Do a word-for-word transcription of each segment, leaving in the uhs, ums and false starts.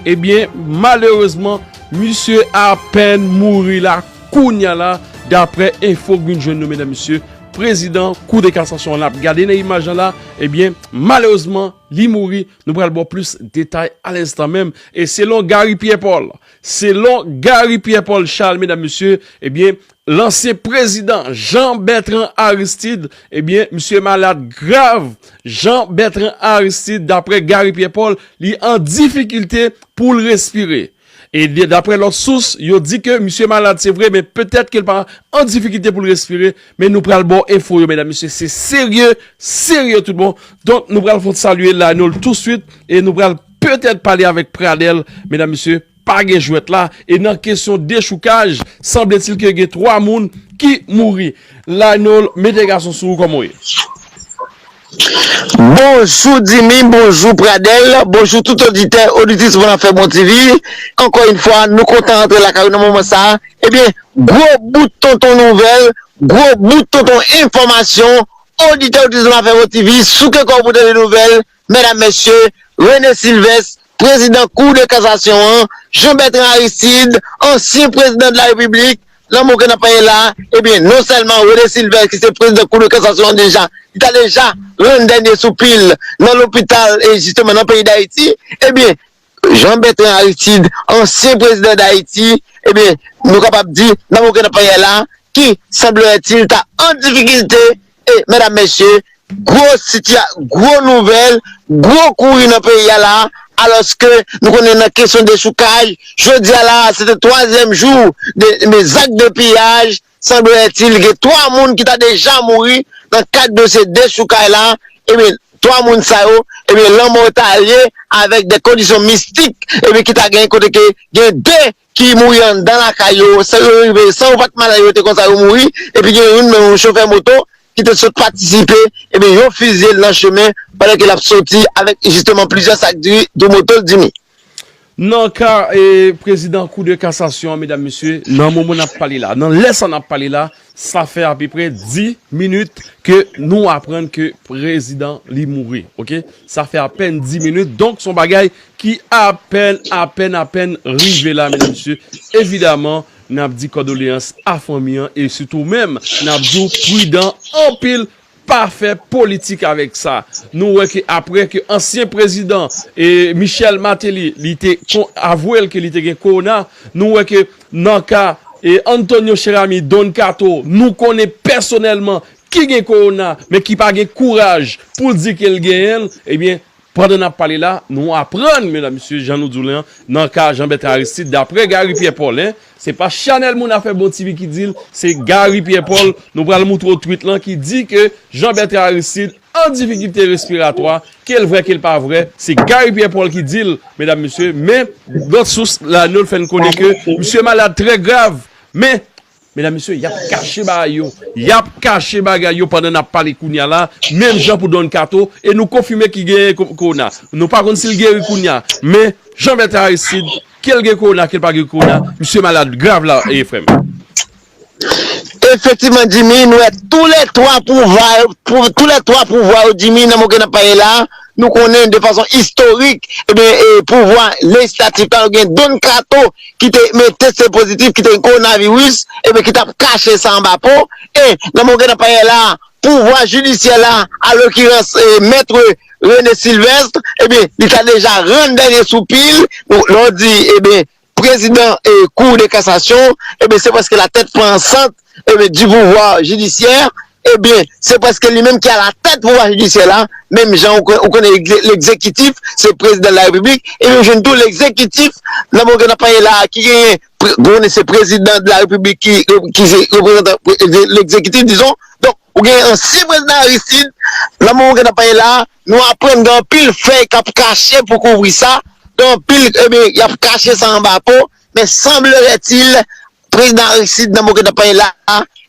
Ebyen, malerezman, misye apèn mouri la, kounya la, daprè enfo k vin jwenn nou, medam, mesye, prezidan Kou de Kasasyon an, n ap gade nan imaj lan la, ebyen, malerezman, li mouri. Nou pral ba w plis detay alenstan menm. E selon Gary Pierre Paul, selon Gary Pierre Paul Charles, medam, mesye, ebyen, lansyen prezidan Jean Bertrand Aristide, ebyen, misye malad grav. Jean Bertrand Aristide, daprè Gary Pierre Paul, li an difikilte pou l respire. E de- daprè lòt sous, yo di ke misye malad, se vre, men petèt ke l pa an difikilte pou l respire. Men nou pral ba w enfo yo, medam, mesye, se serye, serye tout bon. Donk, nou pral fè yon salye Lanol touswit e nou pral petèt pale avèk Pradel, medam, mesye, pa gen jwèt la. E nan kesyon dechoukaj, sanbletil ke gen twa moun ki mouri. Lanol, mete gason sou ou, kòman w ye? Bonjou Jimmy, bonjou Pradel, bonjou tout oditè, oditris Bon Afè Bon T V. Ankò yon fwa, nou kontan antre lakay ou nan moman sa a. Ebyen, gwo bout tonton nouvèl, gwo bout tonton enfòmasyon, oditè, oditris Bon Afè Bon T V, souke kò w pou tande nouvèl, medam, mesye, Rene Sylvestre, prezidan Kou de Kasasyon an, Jean Bertrand Aristide, ansyen prezidan de la Repiblik, nan moman ke n ap pale la, ebyen, non sèlman Rene Sylvestre, ki se prezidan Kou de Kasasyon an deja, li ta deja rann dènye soupil nan lopital, e jisteman nan peyi Dayiti, ebyen, Jean Bertrand Aristide, ansyen prezidan Dayiti, ebyen, nou kapab di, nan moman ke n ap pale la, ki, sanbletil, ta an difikilte, e, medam, mesye, gwo sitya, gwo nouvèl, gwo kouri nan peyi a la, alòske nou konnen nan kesyon dechoukaj, jodi a la, se te twazyèm jou de, de zak de piyaj, sanbletil, gen twa moun ki ta deja mouri nan kad dosye dechoukaj la, ebyen, twa moun sa yo, ebyen, lanmò yo ta lye avèk de kondisyon mistik, ebyen, ki ta gen kote ke gen de ki mouri anndan lakay yo, san yo rive, san yo pa t malad, yo te konsa yo mouri, epi gen youn menm, yon chofè moto, ki te sot patisipe, ebyen, yo fizye l nan chemen, pandan ke l ap soti avèk, jisteman, plizyè sak diri, diri moto l, Jimmy. Nan ka, e, prezidan Kou de Kasasyon an, medam, mesye, nan moman n ap pale la, nan lè sa n ap pale la, sa fè apeprè dis minit ke nou aprann ke prezidan li mouri, oke? Sa fè apèn dis minit, donk, se yon bagay ki apèn, apèn, apèn rive la, medam, mesye. Evidaman, n ap di kondoleyans a fanmi an e sitou menm, n ap di w pridan anpil, pa fè politik avèk sa. Nou wè ke aprè ke ansyen prezidan, e, Michel Martelly, li te kon- avwe l ke li te gen kowona, nou wè ke nan ka, e, Antonio Cheramy, Don Kato, nou konnen pèsonèlman ki gen kowona, men ki pa gen kouraj pou l di ke l genyen l, ebyen, pandan n ap pale la, nou aprann, medam, mesye, jan nou di w la, nan ka Jean Bertrand Aristide, daprè Gary Pierre Paul, en, se pa Chanèl Moun Afè Bon T V ki di l, se Gary Pierre Paul, nou pral moutre w tweet lan ki di ke Jean Bertrand Aristide an difikilte respiratwa, ke l vrè, ke l pa vrè, se Gary Pierre Paul ki di l, medam, mesye, men lòt sous la, nou fè n konnen ke misye malad trè grav, men medam, mesye, y ap kache bagay yo. Y ap kache bagay yo pandan n ap pale kounya la, menm jan pou Don Kato, e nou konfime ki genyen ko- kowona. Nou pa konn si l geri kounya, men Jean Bertrand Aristide, ke l gen kowona, ke l pa gen kowona, misye malad grav la, e frè m. Efektivman, Jimmy, nou wè tou lè twa pouvwa, pou, tou lè twa pouvwa yo, Jimmy, nan moman ke n ap pale la, nou konnen de fason istorik, ebyen, e, pouvwa lejislatif la, nou gen Don Kato ki te mete se pozitif, ki te gen kowonaviris, ebyen, ki t ap kache sa anba po. E nan moman ke n ap pale la, pouvwa jidisyè la, an lokirans, e, mèt Rene Sylvestre, ebyen, li ta deja rann dènye soupil, lè w di, ebyen, prezidan, e, Kou de Kasasyon, ebyen, se prèske la tèt pansant, ebyen, di pouvwa jidisyè, ebyen, se prèske li menm ki alatèt pouvwa jidisyè la, menm jan ou, ou konnen egze- legzekitif, se prezidan de la repiblik, ebyen, ou jwenn tou legzekitif, nan moman ke n ap pale la, ki genyen, pre- ou konnen se prezidan de la repiblik ki, ki se reprezantan pre- egze- legzekitif, dizon. Donk, ou gen ansyen prezidan Aristide, nan moman ke n ap pale la, nou aprann gen anpil fèy k ap kache pou kouvri sa, gen anpil, ebyen, y ap kache sa anba po, men sanbletil, prezidan Aristide nan moman ke n ap pale la,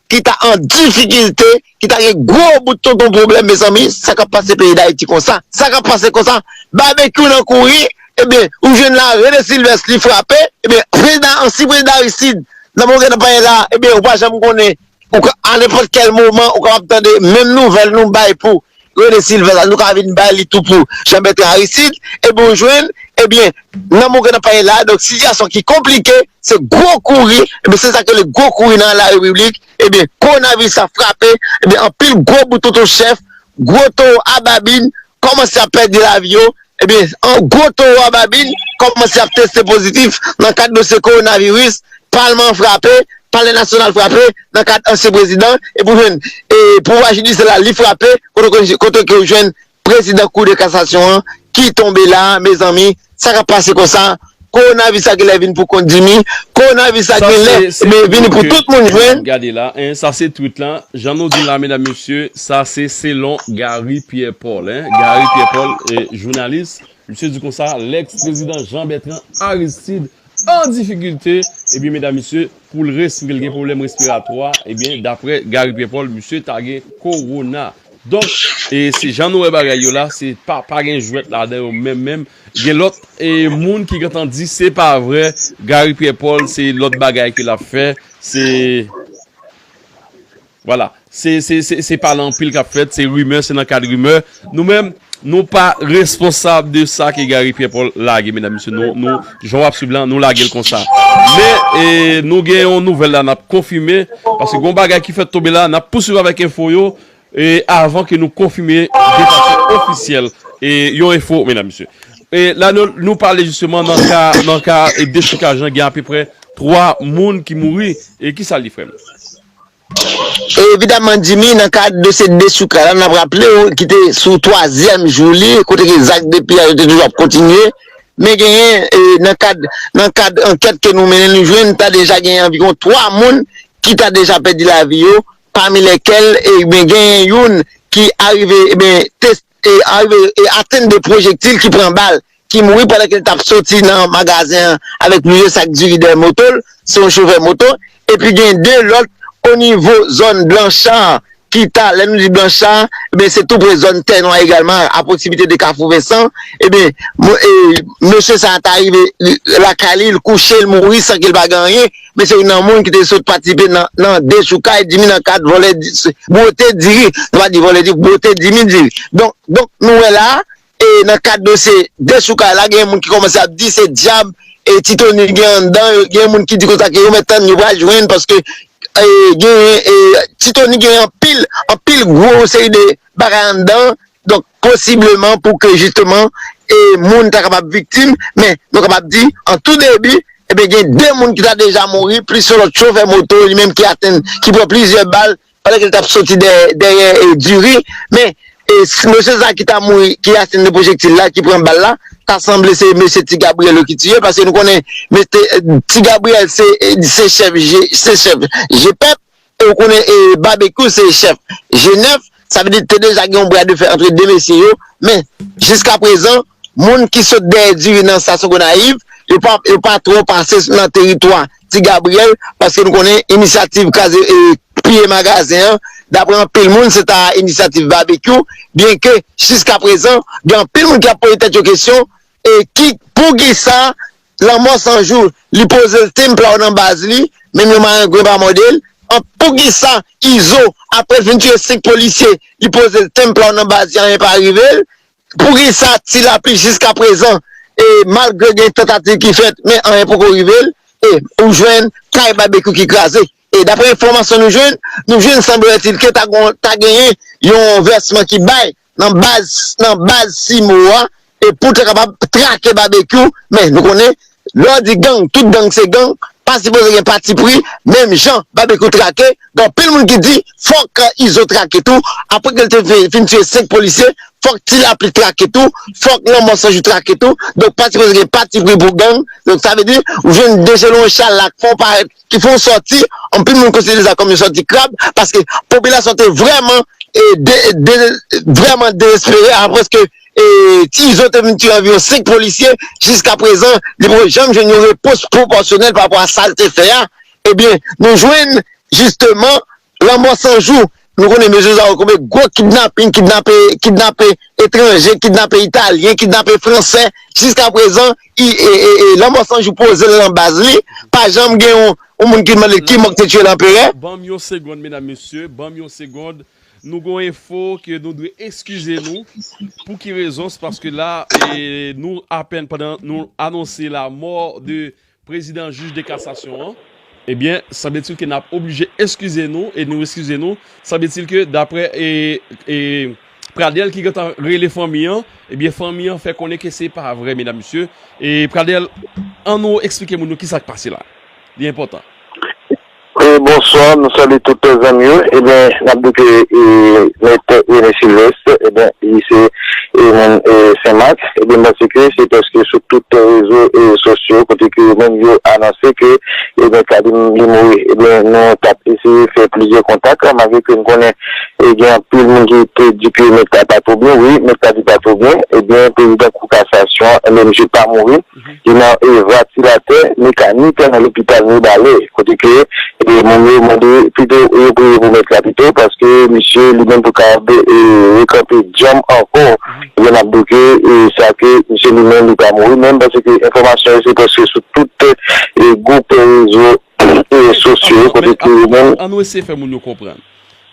ki ta an difikilte, ki ta gen gwo bout tonton pwoblèm, mezanmi, sa k ap pase peyi Dayiti konsa? Sa k ap pase konsa? Babekyou nan kouri, ebyen, ou jwenn la, Rene Sylvestre li frape, ebyen, prezidan, ansyen prezidan Aristide, nan moman ke n ap pale la, ebyen, ou pa janm konnen, ou ka, a nenpòt kèl moman, ou kapab tande menm nouvèl nou bay pou Rene Sylvestre la, nou ka vin bay li tou pou Jean Bertrand Aristide, ebyen, ou jwenn, Ebyen, nan moman ke n ap pale la, donk, sitiyasyon ki konplike, se gwo kouri, ebyen, se sa ke le gwo kouri nan la repiblik, ebyen, kowonaviris la frape, ebyen, anpil gwo bout tonton chèf, gwo towo a babin, kòmanse ap pèdi lavi yo, ebyen, an gwo towo a babin, kòmanse ap teste pozitif nan kad dosye kowonaviris, palman an frape, palè nasyonal frape, nan kad ansyen prezidan, epi w jwenn, e, pouvwa jidisyè la, li frape, kote ke, kote ke w jwenn prezidan Kou de Kasasyon an, ki tonbe la, mezanmi, sa k ap pase konsa, kowonaviris la genlè vin pou kont Jimmy, kowonaviris la genlè, men vini pou tout moun jwenn. Gade la, hein, sa se tweet la, jan nou di la, medam, mesye, sa se selon Gary Pierre Paul, hein, Gary Pierre Paul, eh, jounalis, misye di konsa, lèks prezidan Jean Bertrand Aristide an difikilte, ebyen, medam, mesye, pou l respire, l gen pwoblèm respiratwa, ebyen, daprè Gary Pierre Paul, misye ta gen kowona. Donk, e se jan nou wè bagay yo la, se pa, pa gen jwèt ladan yo menm, menm. Gen lòt, e, moun ki gentan di se pa vre, Gary Pierre Paul, se lòt bagay ke l ap fè, se, vwala, se, se, se, se pale anpil k ap fèt, se rimè, se nan kad rimè. Nou menm, nou pa responsab de sa ke Gary Pierre Paul lage, medam, mesye. Nou, nou, jan w ap swiv la, nou lage l konsa. Men, e, nou gen yon nouvèl la, n ap konfime, paske gen yon bagay ki fèk tonbe la, n ap pouswiv avèk enfo yo, e, avan ke nou konfime de fason ofisyèl, e, yon enfo, medam, mesye. E la, nou, nou pale jisteman nan ka, nan ka, e, dechoukaj lan, gen apeprè twa moun ki mouri. E kisa l ye, frè m? Evidaman, Jimmy, nan kad dosye dechoukaj la, n ap raple w, ki te sou twazyèm jou li, kote ke zak de piyaj yo te toujou ap kontinye. Men genyen, e, nan kad, nan kad ankèt ke nou mennen, nou jwenn ta deja genyen anviwon twa moun ki ta deja pèdi lavi yo, pami lèkèl, ebyen, genyen youn ki arive, ebyen, tes-, e, arive, e, atenn de pwojektil ki pran bal, ki mouri pandan ke l t ap soti nan magazen an avèk plizyè sak diri dèyè moto l, se yon chofè moto, epi gen de lòt onivo zòn Blanchard, ki ta, lè nou di Blanchard, ebyen, se tou pre zòn Tènwa egalman, a pwokisimite de Kafou Vensan, ebyen, mo-, e, mesye sa a ta rive, e, lakay li, l kouche, l mouri san ke l pa gen anyen, men se youn nan moun ki te sot patisipe nan, nan dechoukaj, Jimmy nan kad vòlè di-, bwote diri, nou pa di vòlè diri, bwote Jimmy diri. Donk, donk, nou wè la, e nan kad dosye dechoukaj la, gen moun ki kòmanse ap di se dyab, e, Ti Tony gen anndan, gen moun ki di konsa ke yo mèt tann, yo pral jwenn, paske, e, gen, e, Ti Tony gen anpil, anpil gwo seri de bagay anndan, donk, posibleman pou ke jisteman, e, moun ta kapab viktim, men nou kapab di, an tou debi, ebyen, gen de moun ki ta deja mouri, plis yon lòt chofè moto, li menm ki atenn, ki pran plizyè bal, pandan ke l t ap soti dèyè, dèyè, e, diri. Men, e, s-, mesye sa ki ta mouri, ki atenn de pwojektil la, ki pran bal la, ta sanble se mesye Ti Gabriel yo ki tiye, paske nou konnen mesye, e, Ti Gabriel se, e, se chèf G, se chèf G pèp, e ou konnen, e, Babekyou se chèf G nèf, sa vle di te deja gen yon bra de fè antre de mesye yo, men, jiskaprezan, moun ki sot dèyè diri nan estasyon Gonayiv, yo pa, yo pa twò pase nan teritwa Ti Gabriyèl, paske nou konnen inisyativ kraze, e, piye magazen an, daprè anpil moun, se ta inisyativ Babekyou, byenke jiskaprezan, gen anpil moun ki ap poze tèt yo kesyon, e ki, poukisa Lanmò San Jou, li poze l tenn plaw nan baz li, menm yon marengwen pa mòde l, an, poukisa Izo, apre l fin tiye senk polisye, li poze l tenn plaw nan baz li, anyen pa rive l, poukisa Ti Lapli jiskaprezan, e malgre gen tantativ ki fèt, men anyen poko rive l, e ou jwenn kay Babekyou ki kraze. E daprè enfòmasyon nou jwenn, nou jwenn sanbletil ke ta gon-, ta genyen yon vèsman ki bay nan baz, nan baz Simo a, e pou ta kapab trake Babekyou, men nou konnen, lè w di gang, tout gang se gang, pa sipoze gen patipri, menm jan Babekyou trake, gen anpil moun ki di, fòk Izo trake tou, apre ke l te fin, fin tiye senk polisye, fòk Ti Lapli trake tou, fòk Lanmò San Jou trake tou, donk pa sipoze gen patipri pou gang, donk sa vle di, ou jwenn Dejelon Chalak, fè w parèt ki fè yon sòti, anpil moun konsidere sa kòm yon sòti krab, paske popilasyon te vrèman, e, de, de, vrèman dezespere, apre ke, e, Ti Izo te vin tiye anviwon senk polisye, jiskaprezan, li poko janm jwenn yon repons pwopòsyonèl pa rapò a sa l te fè a. Ebyen, nou jwenn, jisteman, Lanmò San Jou, nou konnen mesye sa yo konbyen gwo kidnaping, kidnape, kidnape etranje, kidnape italyen, kidnape fransè, jiskaprezan, i, e, e, e, Lanmò San Jou poze l nan baz li, pa janm gen yon, yon moun ki mande l ki mò k te tiye lanperè. Ban m yon segonn, medam, mesye, ban m yon segonn. nou gen yon enfo ke nou dwe eskize nou. Pou ki rezon? Se paske la, e, nou apèn pandan nou anonse lanmò de prezidan jij de kasasyon an, ebyen, sanble-t-il ke n ap oblije eskize nou, e nou eskize nou, sanble-t-il ke daprè, e, e, Pradel ki gentan rele fanmi an, ebyen, fanmi an fè konnen ke se pa vre, medam, mesye. E Pradel, ann nou eksplike moun yo kisa k pase la. Li enpòtan. E, bonswa, nou salye tout zanmi yo. Ebyen, n ap di ke, e, Mèt René Sylvestre, ebyen, li se, e, moun, e, Senmak. Ebyen, m panse ke se prèske sou tout rezo, e, sosyo, kote ke yo menm yo anonse ke, ebyen, Kalim li mouri. Ebyen, nou t ap eseye fè plizyè kontak, malgre ke n konnen, e, gen anpil moun ki te di ke Mèt la pa twò byen. Wi, Mèt la li pa twò byen. Ebyen, prezidan Kou Kasasyon, ebyen, misye pa mouri. Li nan, e, vantilatè mekanik nan lopital Mibalè, kote ke, e, moun yo mande pito yo priye pou Mèt la pito, paske misye li menm pou kapab, e, rekanpe djanm ankò. Ebyen, n ap di ke, e, sa ke misye li menm li pa mouri, men m panse ke enfòmasyon yo se prèske sou tout, e, gwoup rezo, e, sosyo yo, kote ke yo menm. Ann nou eseye fè moun yo konprann.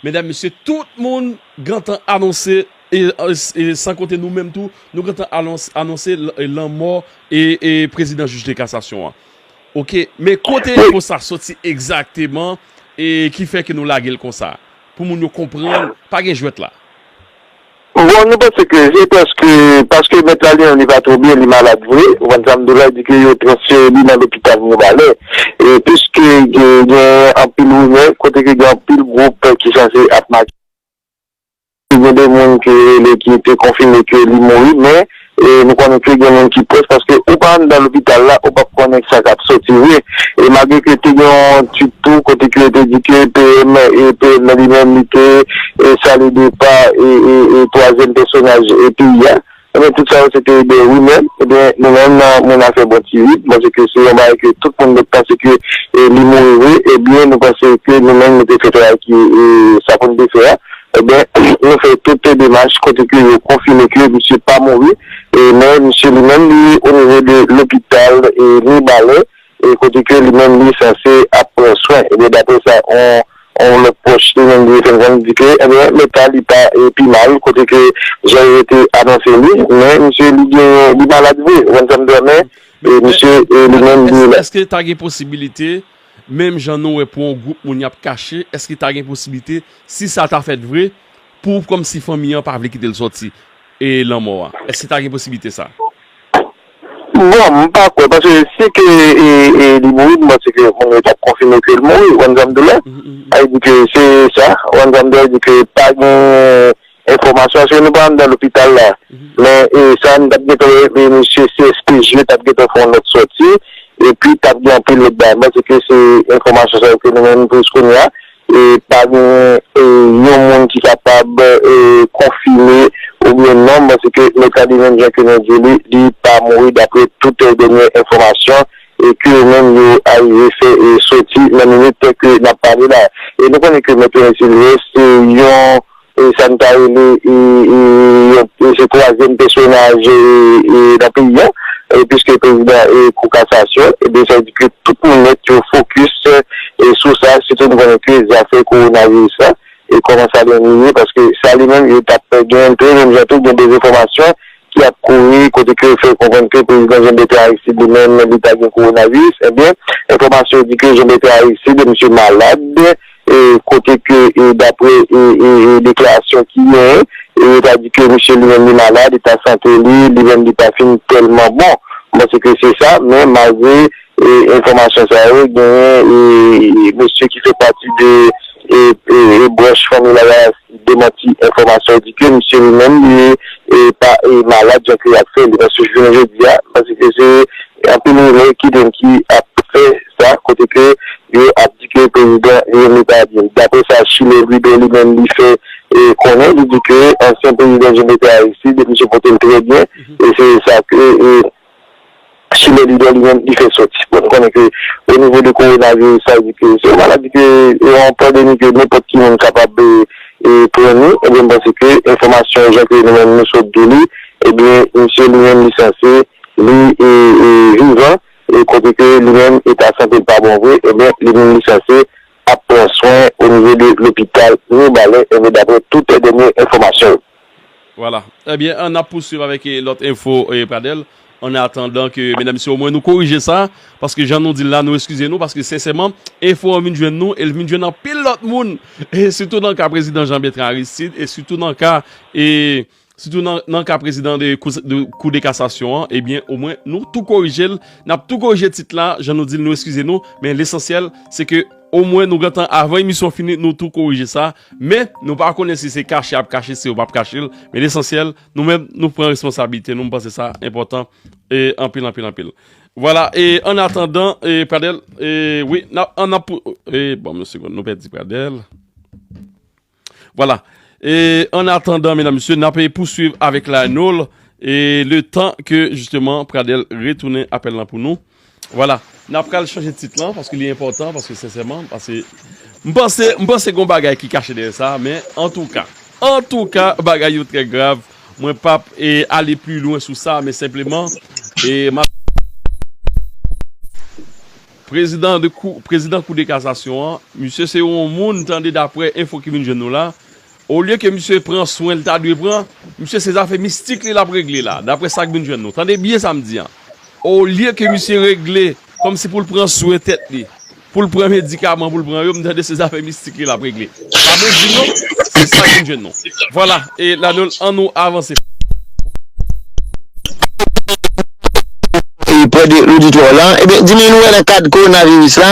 Medam, mesye, tout moun gentan anonse, e, e, e, san konte nou menm tou, nou gentan anons-, anonse l-, e, lanmò, e, e, prezidan jij de kasasyon an. Oke, men kote enfo sa soti egzakteman, e ki fè ke nou lage l konsa? Pou moun yo konprann, pa gen jwèt la. Bon, nou panse ke se paske, paske Mèt la li menm li pa twò byen, li malad vre. Ou konprann sa m di w la, di ke yo transfere li nan lopital Mibalè. E piske gen, gen anpil rimè, kote ke gen anpil gwoup ki sanse ap mache. Gen de moun ki rele ki te konfime ke li mouri, men, e, nou konnen ke gen moun ki pwòch, paske ou pa anndan lopital la, ou p ap konnen sa k ap soti vre. E malgre ke te gen yon tweet tou, kote ke yo te di ke P M, e, P M nan li menm, li te, e, salye depa, e, e, e, twazyèm pèsonaj, e, peyi a. Ebyen, tout sa yo, se te de rimè. Ebyen, nou menm, nan Moun Afè Bon Ti Vit, m panse ke se yon bagay ke tout moun dwe panse ke, e, li mouri vre. Ebyen, nou panse ke nou menm, nou te fè travay ki, e, sa pou n te fè a. Ebyen, nou fè tout demach kote ke yo konfime ke misye pa mouri. E, men misye li menm, li o nivo de lopital, e, Mibalè, e, kote ke li menm li sanse ap pran swen. Ebyen, daprè sa, on, on lòt pwòch li menm li fè n konn di ke, ebyen, Mèt la li pa, e, pi mal, kote ke jan yo te anonse li, men misye li gen, li malad vre, ou konprann sa m di w la, men, e, misye, e, li menm li la. Èske, èske ta gen posibilite, menm jan nou wè pou yon gwoup moun y ap kache, èske ta gen posibilite, si sa ta fèt vre, pou kòmsi fanmi an pa vle kite l sòti, e, lanmò a? Èske ta gen posibilite sa? Bon, m pa kwè, paske si ke, e, e, li mouri, m panse ke moun yo t ap konfime ke l mouri, ou konprann sa m di w la? Sa vle di ke se sa, ou konprann sa m di w la, di ke pa gen enfòmasyon, paske nou pa anndan lopital la. Men, e, sa n t ap gentan wè, e, mesye C S P J t ap gentan fè yon lòt sòti, epi t ap gen anpil lòt bagay. M panse ke se enfòmasyon sa yo ke nou menm, pou jis kounye a, e pa gen, e, yon moun ki kapab, e, konfime oubyen non, paske Mèt la li menm, jan ke nou di li, li pa mouri daprè tout, e, dènye enfòmasyon, e, ke yo menm yo arive fè, e, soti nan minit ke n ap pale la. E nou konnen ke Mèt René Sylvestre se yon, e, sa n ta rele, e, e, yon, e, se twazyèm pèsonaj, e, e, nan peyi a, e, piske prezidan, e, Kou Kasasyon, ebyen, sa vle di ke tout moun nèt yo fokis, e, sou sa, sitou nou konnen ke zafè kowonaviris la, e kòman sa li ye, paske sa li menm, yo t ap gen, menm jan tou, gen dezenfòmasyon ki ap kouri, kote ke yo fè konprann ke prezidan Jean Bertrand Aristide li menm, li ta gen kowonaviris. Ebyen, enfòmasyon yo di ke Jean Bertrand Aristide, misye malad, e kote ke, e, daprè, e, e, e, deklarasyon ki genyen, e, yo ta di ke misye li menm li malad, eta sante li, li menm li pa fin tèlman bon. M panse ke se sa, men malgre, e, enfòmasyon sa yo, genyen, e, e, mesye ki fè pati de, e, e, e, branch fanmi Lavalas demanti enfòmasyon, di ke misye li menm li, e, pa, e, malad jan ke y ap fè li, paske jounen jodi a, paske se anpil rimè ki menm ki ap fè sa, kote ke yo ap di ke prezidan li menm li pa byen. Daprè sa, Chilè Louidor li menm li fè, e, konnen, li di ke ansyen prezidan Jean Bertrand Aristide, misye pote l trè byen, e se sa ke, e, Chilè Louidor li menm li fè sòti. Bon, nou konnen ke o nivo de kowonaviris, sa vle di ke se yon maladi ke, e, yon pandemi ke nenpòt ki moun kapab, e, e, pran li. Ebyen, m panse ke enfòmasyon jan ke nou menm nou sot di li, ebyen, misye li menm li sanse li, e, e, vivan, e kote ke li menm eta sante l pa bon vre, ebyen, li menm li sanse ap pran swen o nivo de lopital Mibalè, enben daprè tout dènye enfòmasyon yo. Vwala. Ebyen, ann ap pouswiv avèk eh, lòt enfo, eh, Pradèl. An atandan ke, medam, mesye, omwen nou korije sa, paske jan nou di l la, nou eskize nou, paske sensèman, enfo an vin jwenn nou, e l vin jwenn anpil lòt moun, e sitou nan ka prezidan Jean Bertrand Aristide, e sitou nan ka, e sitou nan, nan ka prezidan de kou, de kou de kasasyon an, ebyen, omwen, nou tou korije l, n ap tou korije tit la, jan nou di l, nou eskize nou, men lesansyèl, se ke omwen nou gentan, avan emisyon fini, nou tou korije sa, men nou pa konnen si se kache ap kache, si yo p ap kache l, men lesansyèl, nou menm, nou pran responsablite nou, m panse sa enpòtan e anpil, anpil, anpil. Vwala, e an atandan, e Pradèl, e wi, n ap, an ap pou, e bon, yon segonn, nou pèdi Pradèl. Vwala. E an atandan, medam, mesye, n ap pouswiv avèk Lanol e le tan ke, jisteman, Pradèl retounen apèl lan pou nou. Vwala. N ap pral chanje tit lan, paske li enpòtan, paske sensèman, paske m panse, m panse gon bagay ki kache dèyè sa, men antouka, antouka, bagay yo trè grav. Mwen p ap e, ale pli lwen sou sa, men senpleman, e, m ap Prezidan de kou, prezidan kou de kasasyon an, misye se yon moun, tande, daprè enfo ki vin jwenn nou la, olye ke misye pran swen l ta dwe pran, misye se zafè mistik li l ap regle la, daprè sa k vin jwenn nou. Tande byen sa m di an. Olye ke misye regle kòmsi pou l pran swen tèt li, pou l pran medikaman, pou l pran yo, m tande se zafè mistik li l ap regle. Pa mwen di nou, se sa k vin jwenn nou. Vwala, e Lanol, ann nou avanse. E prè de loditwa la, ebyen, di nou wè nan kad kowonaviris la,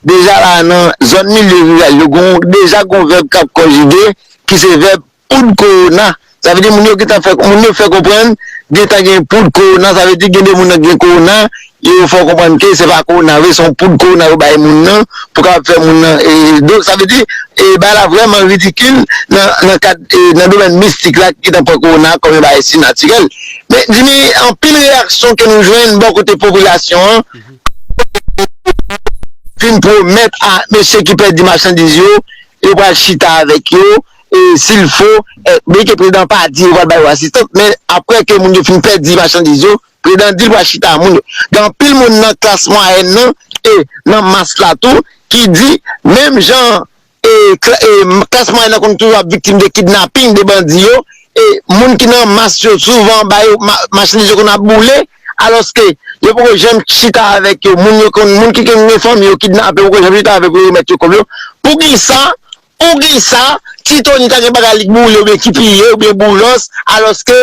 deja la nan zòn milye riral yo, gon, deja gon vèb k ap konjige, ki se vèb poud kowona. Sa vle di moun yo gentan fè, moun yo fè konprann, gentan gen poud kowona, sa vle di gen de moun nan gen kowona, yo fè w konprann ke se pa kowona vre, se yon poud kowona yo bay moun nan, pou kapab fè moun nan, e, donk, sa vle di, e, bagay la vrèman ridikil nan, nan kad, e, nan domèn mistik la, ki gentan pran kowona kòm yon bagay sinatirèl. Men, di nou, anpil reyaksyon ke nou jwenn bò kote popilasyon an, fin pwomèt a mesye ki pèdi machandiz yo, yo pral chita avèk yo, e si l fo, e, byenke prezidan pa di yo pral ba yo asistans, men apre ke moun yo fin pèdi machandiz yo, prezidan di l pral chita moun yo. Gen anpil moun nan klas mwayèn nan, e nan mas la tou, ki di, menm jan e, kla- e, m- klas mwayèn nan konn toujou ap viktim de kidnaping de bandi yo, e moun ki nan mas yo souvan ba yo ma- machandiz yo konn ap boule, alòske yo poko janm chita avèk yo, moun yo konn, moun ki konn gen fanmi yo kidnape poko janm chita avèk yo remèt yo kòb yo. Poukisa, poukisa Ti Tony ta gen bagay li k boule oubyen ki piye oubyen boulòs, alòske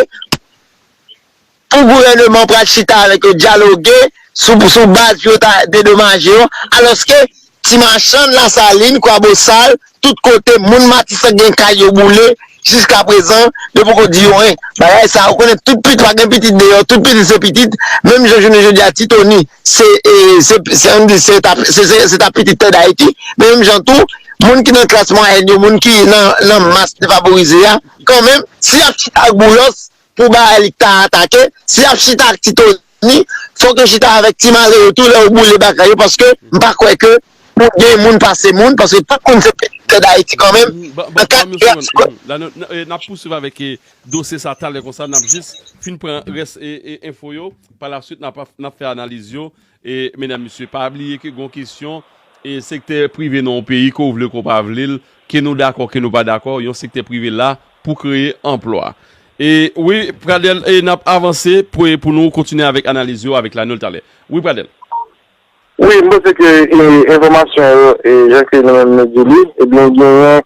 pou gouvèneman pral chita avèk yo, dyaloge sou, sou baz pou yo ta dedomaje yo, alòske ti machann Lasalin, Kwabosal, tout kote, moun Matisan gen kay yo boule, jiskaprezan, yo poko di yo anyen. Bagay sa, ou konnen tout pitit, pa gen pitit deyò, tout pitit se pitit, menm jan jounen jodi a, Ti Tony, se, e, se, se, ann di, se ta, se, se, se ta pitit tè Dayiti, men menm jan tou, moun ki nan klas mwayèn yo, moun ki nan, nan mas defavorize a, kanmenm, si y ap chita ak boulòs, pou bagay li ta atake, si y ap chita ak Ti Tony, fòk yo chita avèk ti malere tou lè yo boule bagay yo, paske m pa kwè ke pou gen moun pase moun, paske tout moun se pèp Dayiti kanmenm. Nan kad reyaksyon. N ap pouswiv avèk e, dosye sa talè konsa, n ap jis fin pran rès e, e, enfo yo, pa la swit n ap, n ap fè analiz yo, e medam mesye, pa bliye ke gon kesyon e sektè prive nan yon peyi, ke w vle ke w pa vle l, ke nou dakò, ke nou pa dakò, yon sektè prive la pou kreye anplwa. E wi, Pradèl, e n ap avanse pou, pou nou kontinye avèk analiz yo avèk Lanol talè. Wi, Pradèl. Wi, m panse ke e, enfòmasyon yo, e, jan ke nou menm nou di li, ebyen, genyen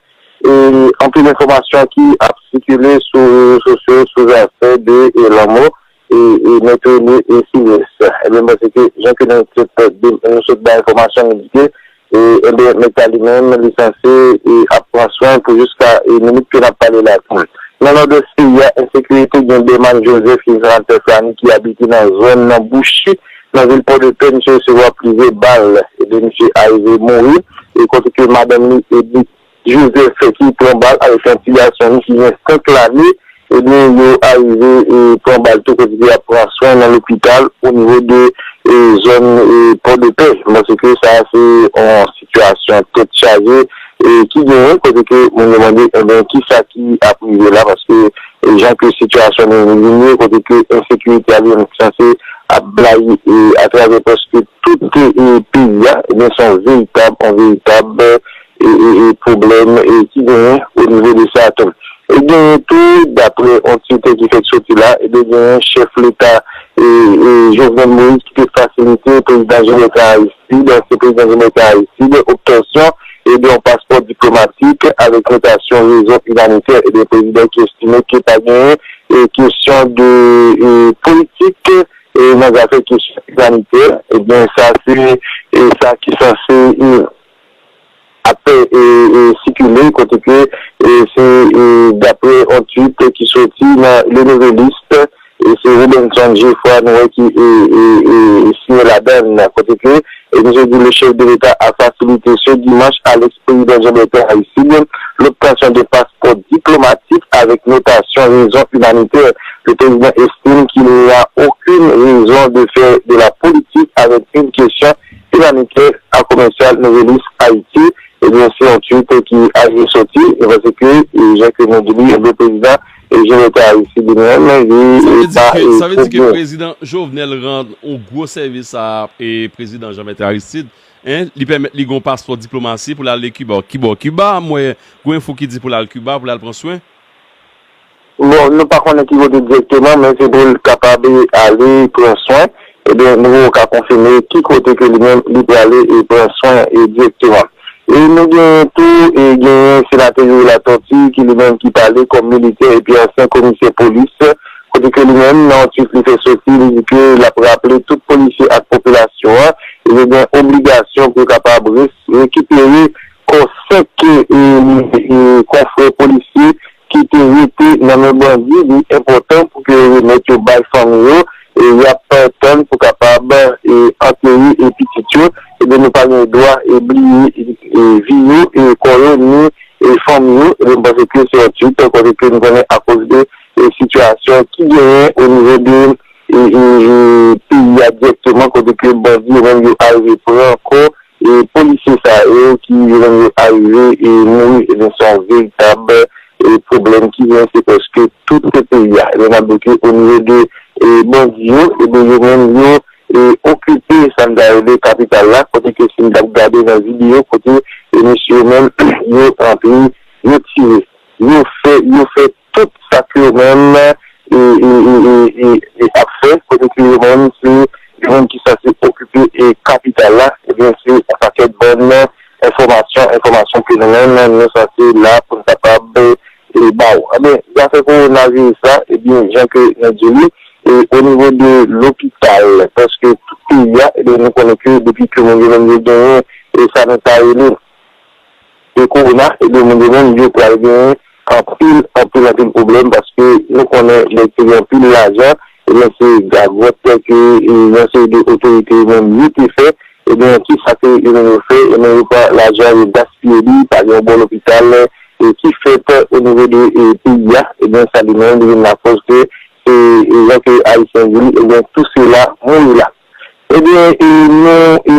e, anpil enfòmasyon ki ap sikile sou rezo sosyo sou zafè de e, lanmò e, e, Mèt René e Silvès. Ebyen, m panse ke jan ke nou sot, nou sot bay enfòmasyon, nou di ke e, ebyen, Mèt la li menm, li sanse e, ap pran swen pou jiska e, minit ke n ap pale la tou. Nan nòdès peyi a, ensekirite, gen Berman Joseph ki se senatè Flani ki abite nan zòn nan Bouchi, nan vil Pòdepè, misye resevwa plizyè bal. Ebyen, misye arive mouri, e kote ke madanm li, Edith Joseph, ki pran bal avèk yon ti gason li ki gen senk lane, ebyen, yo arive e, pran bal tou kote ke y ap pran swen nan lopital o nivo de e, zòn e, Pòdepè. M panse ke sa se yon sitiyasyon tèt chaje e, ki genyen kote ke moun yo mande, ebyen, kisa ki ap rive la, paske e, jan ke sitiyasyon nou vin ye, kote ke ensekirite a li menm ki sanse ap blayi e, atravè prèske tout e, peyi a, ebyen, se yon veritab, yon veritab e, e, e, e pwoblèm e ki genyen o nivo de sa tou. E genyen tou, daprè yon tweet ki fèk soti la, e genyen chèf leta e, e Jovenel Moïse ki te fasilite prezidan Jean Bertrand Aristide, ansyen prezidan Jean Bertrand Aristide, obtansyon e de yon paspò diplomatik avèk notasyon rezon imanitè e de prezidan ki estime ke pa genyen e kesyon de e, politik e nan zafè kesyon imanitè. Ebyen, sa se e sa ki sanse e, ap e, e, sikile, kote ke e, se e, daprè yon tweet ki soti nan Le Nouvelliste, e se Robenson Geffroy nou wè ki e, e, e, siyen ladann, kote ke e misye di le chef de l'État a facilité ce dimanche à l'ex-président Jean Bertrand Aristide l'obtention de passeport diplomatique avec notation raison humanitaire. Le président estime qu'il n'y a aucune raison de faire de la politique avec une question humanitaire, a Commercial Nouvelliste Haïti. Ebyen, se yon tweet ki arive soti, e paske, e, jan ke nou di li, ebyen, prezidan, e, Jean Bertrand Aristide li menm, li, Sa e, vle di pa, ke, e, sa vle di ke pwoblèm. Prezidan Jovenel rann yon gwo sèvis a, e, prezidan Jean Bertrand Aristide, en, li pèmèt li gen yon paspò diplomasi pou l ale Kiba. Kiba, Kiba, mwen, gen enfo ki di pou l al Kiba, pou l al pran swen. Bon, nou pa konnen ki kote dirèkteman, men se pou l kapab ale pran swen. Ebyen, nou poko ka konfime ki kote ke li menm li prale e pran swen e dirèkteman. E nou genyen tou, e genyen senatè Youri Latortue ki li menm ki pale kòm militè epi ansyen komisè polis, kote ke li menm nan yon tweet li fè soti, li di ke l ap raple tout polisye ak popilasyon an, e yo gen obligasyon pou yo kapab res-, rekipere kò senk e, e, e, konfrè polisye ki te rete nan men bandi, li enpòtan pou ke yo remèt yo bay fanmi yo, e y ap tann pou kapab, e, antere, e, pitit yo, ebyen nou pa gen dwa, e, bliye, e, e, vi yo, e, kò yo, ni, e, fanmi yo, ebyen m panse ke se yon tweet kote ke nou konnen akoz de, e, sitiyasyon ki genyen o nivo de, e, e, e, peyi a dirèkteman, kote ke bandi yo menm yo arive pran kò e polisye sa yo ki yo menm yo arive e mouri, ebyen, se yon veritab, e pwoblèm ki gen, se prèske tout peyi a. Ebyen, n ap di ke o nivo de, e, bandi yo, ebyen, yo menm yo, e, okipe sa n ta rele kapital la, kote ke si n t ap gade nan videyo, kote, e, mesye yo menm, yo antre, yo tire, yo fè, yo fè tout sa ke yo menm, e, e, e, e, e, e ap fè, kote ke yo menm se yo menm ki sanse okipe e kapital la, ebyen se yon pakèt bann enfòmasyon, enfòmasyon ke nou menm nou sanse la pou n kapab, e, ba w. Ebyen, zafè kowonaviris la, ebyen, jan ke nou di li, e o nivo de lopital, prèske tout peyi a, ebyen, nou konnen ke depi ke moun yo menm yo genyen, e sa nou ta rele e kowona, ebyen, moun yo menm, yo pral gen anpil, anpil, anpil pwoblèm, paske nou konnen lè se gen anpil lajan, ebyen, se gagòt ke, e, yon seri de otorite yo menm yo te fè, ebyen, ki sa ke yo menm yo fè, ebyen, yo pran lajan, yo gaspiye li, pa gen yon bon lopital, e, ki fèt o nivo de, e, peyi a, ebyen, sa li menm, li vin lakòz ke, e, e, jan ke Ayisyen di, ebyen, tout sila mouri la. Ebyen, e, nou, e,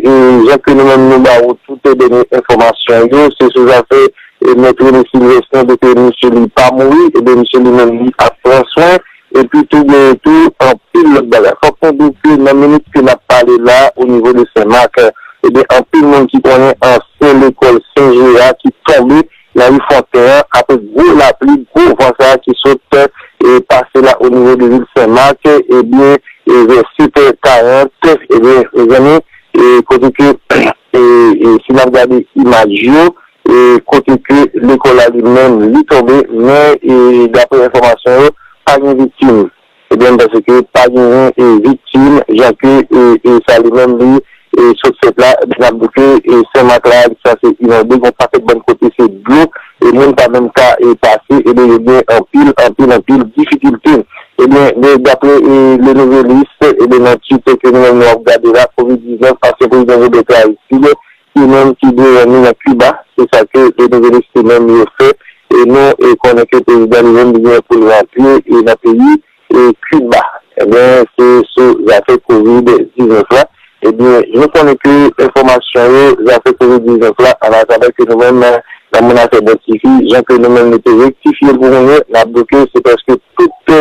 e, jan ke nou menm nou ba ou tout dènye enfòmasyon yo, se sou zafè, e, Mèt René Sylvestre, nou di ke misye li pa mouri, ebyen, misye li menm li ap pran swen, epi tou genyen tou anpil lòt bagay. Fòk nou di ke nan minit ke n ap pale la, o nivo de Senmak, ebyen, anpil moun ki konnen ansyen lekòl Sen Jera ki tonbe nan ri Fonten an, apre gwo lapli, gwo van sa a ki sot, e, pase la o nivo de vil Senmak, ebyen, e, vè sèt è karant, ebyen, mezanmi, e, kote ke, e, e, si n ap gade imaj yo, e, kote ke lekòl la li menm, li tonbe, men, e, daprè enfòmasyon yo, pa gen viktim. Ebyen, m panse ke pa genyen, e, viktim, jan ke, e, e, sa li menm li, e, sot fèt la, ebyen, n ap di ke, e, Senmak la, li sanse inonde, gen yon pakèt bann kote se dlo, e moun pa menm ka, e, pase, ebyen, yo gen anpil, anpil, anpil difikilte. Ebyen, de, daprè, e, Le Nouvelliste, ebyen, nan tweet ke nou menm nou ap gade la, kovid diznèf, ansyen prezidan Jovenel Aristide, li menm ki dwe rann li nan Kiba, se sa ke Le Nouvelliste menm yo fè, e nou, e konnen ke prezidan li menm li gen pou l rantre, e nan peyi, e Kiba. Ebyen, se sou zafè kovid diznèf la. Ebyen, nou konnen ke enfòmasyon yo, zafè kovid diznèf la, an atadan ke nou menm, nan, nan Moun Afè Bon Tifi, jan ke nou menm nou te rektifye l pou kounye, n ap di ke se prèske tout,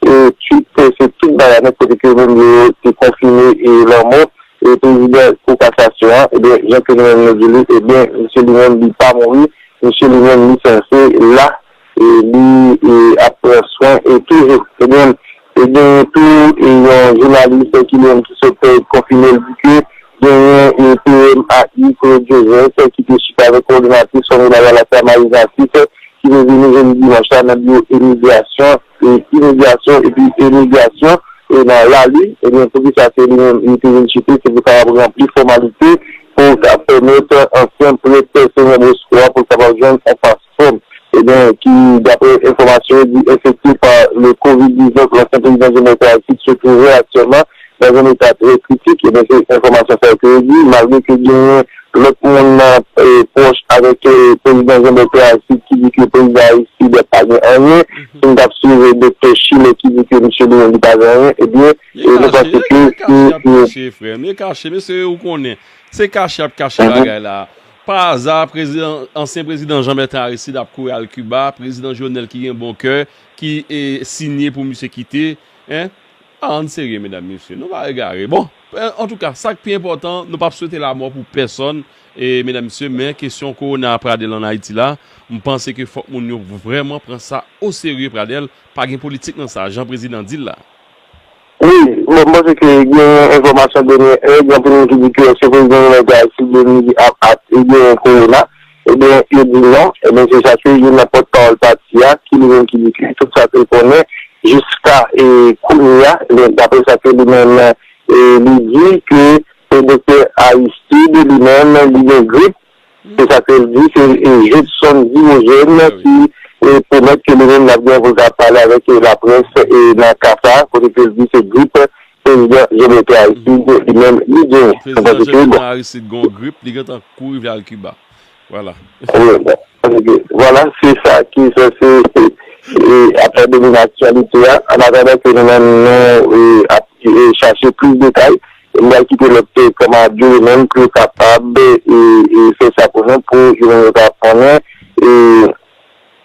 e, tweet, se tout bagay nèt kote ke yo menm yo te konfime, e, lanmò, e, e prezidan Kou Kasasyon an, ebyen, jan ke nou menm nou di li, ebyen, misye li menm, li pa mouri, misye li menm, li sanse la, e li e, ap pran swen, e toujou, ebyen, e genyen tou, e yon jounalis ki li menm ki sot konfime l di ke genyen e P M A I Claude Joseph ki te chita avèk kowòdonatris Fanm Rebèl Lavalas la, Marie Narcisse, ki te vini jodi dimanch la nan biwo imigrasyon, e imigrasyon, epi imigrasyon, e nan Lali, ebyen, poukisa se li menm li te vin chite, se pou kapab ranpli fòmalite, pou ka pèmèt ansyen prèt Senyè Bosco a pou l kapab jwenn yon paspò, ebyen, ki, daprè enfòmasyon yo, di enfekte pa le kovid diznèf, lansyen prezidan Jovenel Moïse se twouve aktyèlman nan yon eta trè kritik. Ebyen, se enfòmasyon sa yo ke yo di, malgre ke genyen lòt moun nan, e, pwòch avèk, e, prezidan Jovenel Moïse ki di ke prezidan Aristide pa gen anyen. Si n t ap swiv doktè Schiller ki di ke misye li menm li pa gen anyen, ebyen, e, nou panse ke se, se kache, frè m, li kache, mesye, ou konnen. Se kache y ap kache bagay la. Pa aza, prezidan, ansyen prezidan Jean Bertrand Aristide ap kouri al Kiba, prezidan Jovenel ki gen bon kè, ki, e, sinye pou misye kite, en? A, ann serye, medam, mesye, nou pa egare. Bon, e, antouka, sa k pi enpòtan, nou p ap swete lanmò pou pèsonn, e, medam, mesye, men kesyon kowona Pradèl ann Ayiti la, m panse ke fòk moun yo vrèman pran sa oserye, Pradèl, pa gen politik nan sa, jan prezidan di l la. Wi, bon, m panse ke gen enfòmasyon dènye è, gen anpil moun ki di ke èske prezidan Jovenel Moïse li ap, ap, li gen kowona, ebyen, yo di non. Ebyen, se sa ke youn nan pòtpawòl pati a, ki li menm ki di ke tout sa ke l konnen jiska, e, kounye a, ebyen, daprè sa ke li menm, e, li di ke, e, doktè Aristide li menm, li gen grip, se sa ke l di, se, e, Judson Dimogène ki, e, pwomèt ke li menm l ap gen pou l ka pale avèk, e, laprès, e, nan ka sa, kote ke l di se grip prezidan Jovenel Moïse li menm li genyen. Prezidan Jovenel Aristide gen yon grip, li gentan kouri vle al Kiba. Vwala. Wi, bon. Vwala, se sa ki sanse, e, ap domine aktyalite a. An atandan ke nou menm nou, e, ap, e, chache plis detay, m pral kite lòt, e, kanmarad yo menm pou yo kapab, e, e, fè sa pou nou, pou yo menm yo kapab konnen, e,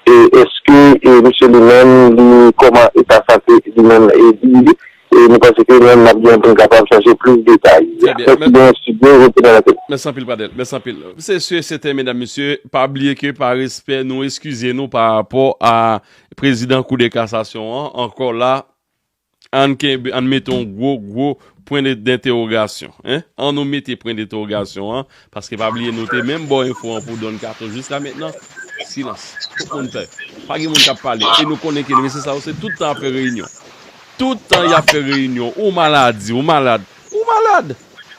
e, èske, e, misye li menm, li, kòman eta sante li menm, e, li ye. E nou panse ke nou menm n ap gen pou n kapab chache plis detay. Trè byen. Mèsi byen, estidyo, rete nan lantèn. Mèsi anpil, Pradèl. Mèsi anpil. Se si e sèten, medam, mesye, pa bliye ke pa respè, nou eskize nou pa rapò a prezidan Kou de Kasasyon an, ankò la, ann kenbe, ann mete yon gwo, gwo pwen de, dentèwogasyon, en? Ann nou mete pwen dentèwogasyon an, paske pa bliye nou te menm ba w enfo an pou Don Kato jiska mentnan. Silans. Tout moun tè. Pa gen moun k ap pale. E nou konnen ke mesye sa yo se tout tan ap fè reyinyon. Tout tan y ap fè reyinyon. Ou maladi, ou malad. Ou malad.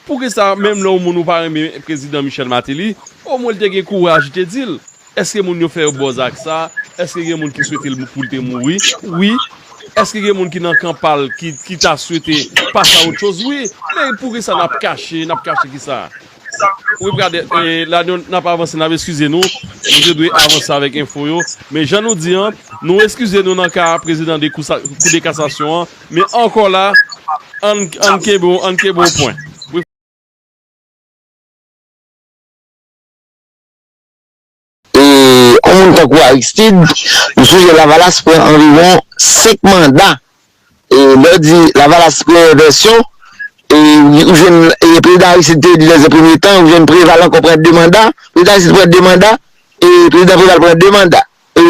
Poukisa menm lè yon moun ou pa renmen prezidan Michel Martelly, omwen l te gen kouraj li te di l? Èske moun yo fè yo buzz ak sa? Èske gen moun ki swete l pou l te mouri? Wi. Èske gen moun ki nan kan pa l ki, ki ta swete pase a ot choz? Wi. Men poukisa n ap kache, n ap kache kisa? Wi, Pradèl, e, la, nou, n ap avanse, n ap eskize nou. Nou te dwe avanse avèk enfo yo. Men jan nou di an, nou eskize nou nan ka prezidan de kou sa, Kou de Kasasyon an. Men ankò la, ann, ann kenbe, ann kenbe yon pwen. Wi. E, yon moun tankou Aristide, nou sonje Lavalas pran anviwon senk manda. E, lè w di Lavalas premyè vèsyon, e, ou jwenn, e, prezidan Aristide te di nan premye tan, ou jwenn Preval ankò pran de manda, prezidan Aristide pran de manda, e, prezidan Preval pran de manda. E,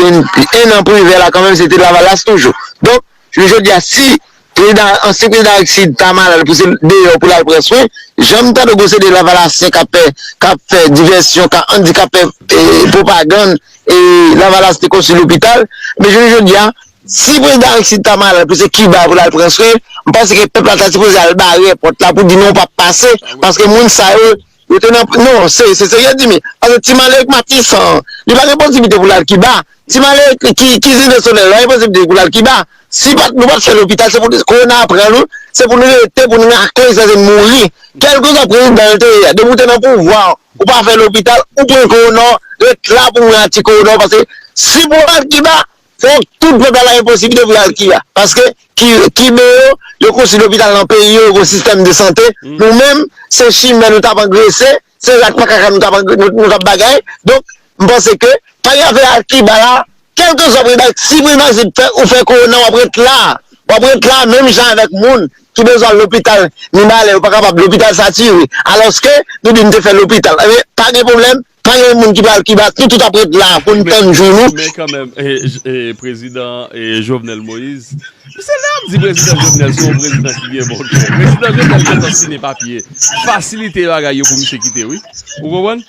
en an Privè la kanmenm, se te Lavalas toujou. Donk, jounen jodi a, si prezidan, ansyen prezidan Aristide ta malad pou se deyò pou l al pran swen, jan m tande gwo se de Lavalasyen k ap fè, k ap fè divèsyon, k ap, ann di k ap fè, e, pwopagann, e, Lavalas te konstwi lopital, men jounen jodi a, si prezidan Aristide ta malad pou se Kiba pou l al pran swen, m panse ke pèp la ta sipoze al bare pòt la pou di non, w p ap pase, paske moun sa yo, yo te nan, non, se, se serye di, men, paske Ti Malere k Matisan, li pa gen posiblite pou l al Kiba. Ti Malere ki, ki, ki Zile Solèy, li pa gen posiblite pou l al Kiba. Si pa t, nou pa t fè lopital, se pou kowona pran nou, se pou nou rete, pou nou nan kay sa, se mouri. Kèlkeswa prezidan yo te ye a, depi w te nan pouvwa, ou pa fè lopital, ou pran kowona, ret la pou mouri ak ti kowona, paske si pou w al Kiba, fòk tout pèp la gen posiblite pou y al Kiba. Paske ki, Kiben yo, yo konstwi lopital nan peyi yo, yo gen sistèm de sante. Nou menm, se chimè nou t ap angrese, se rat makaka nou t ap angre-, nou, nou t ap bagay. Donk, m panse ke, pa gen afè al Kiba la, kèlkeswa prezidan, si prezidan Aristide fè, ou fè kowona, w ap ret la. W ap ret la menm jan avèk moun ki bezwen al lopital Mibalè, yo pa kapab, lopital satire. Alòske, nou di n te fè lopital. Ebyen, pa gen pwoblèm, pa gen moun ki pral ki bat, nou tout ap ret la pou n tann jou nou. Men kanmenm, e, e, prezidan e, Jovenel Moïse, se lè ap di prezidan Jovenel se yon prezidan ki gen bon kè. Prezidan Jovenel gentan siyen papye fasilite bagay yo pou misye kite, wi. Ou konprann?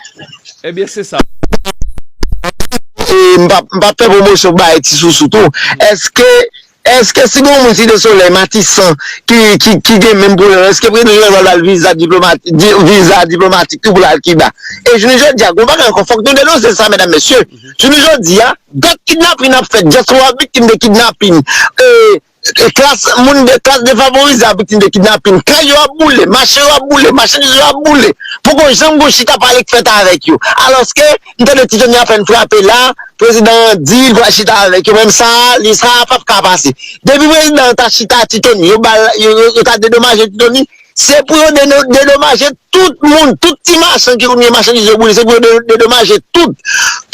Ebyen, se sa. E, m p ap, m p ap fè pwomosyon bay Ti Sousou tou. Èske, èske si gen yon moun Site Solèy, Matisan, ki, ki, ki gen menm pwoblèm, èske prezidan Jovenel pral ba l viza diplomatik, di, viza diplomatik tou pou l al Kiba? E jounen jodi a, gon bagay ankò, fòk nou denonse sa, medam, mesye. Jounen jodi a, gad kidnapin ap fèt, dyaspora ap viktim de kidnapin. E, e klas, moun de klas defavorize ap viktim de kidnapin. Kay yo ap boule, mache yo ap boule, machandiz yo ap boule. Poko janm gon chita pale k fèt avèk yo. Alòske, m tande Ti Tony apèn frape la, prezidan an di l pral chita avèk yo. Menm sa, li sa p ap ka pase. Depi prezidan an ta chita Ti Tony, yo ba l, yo, yo, yo ta dedomaje Ti Tony, se pou yo deno-, dedomaje tout moun, tout ti machann ki konn gen machandiz yo boule, se pou yo de-, dedomaje tout.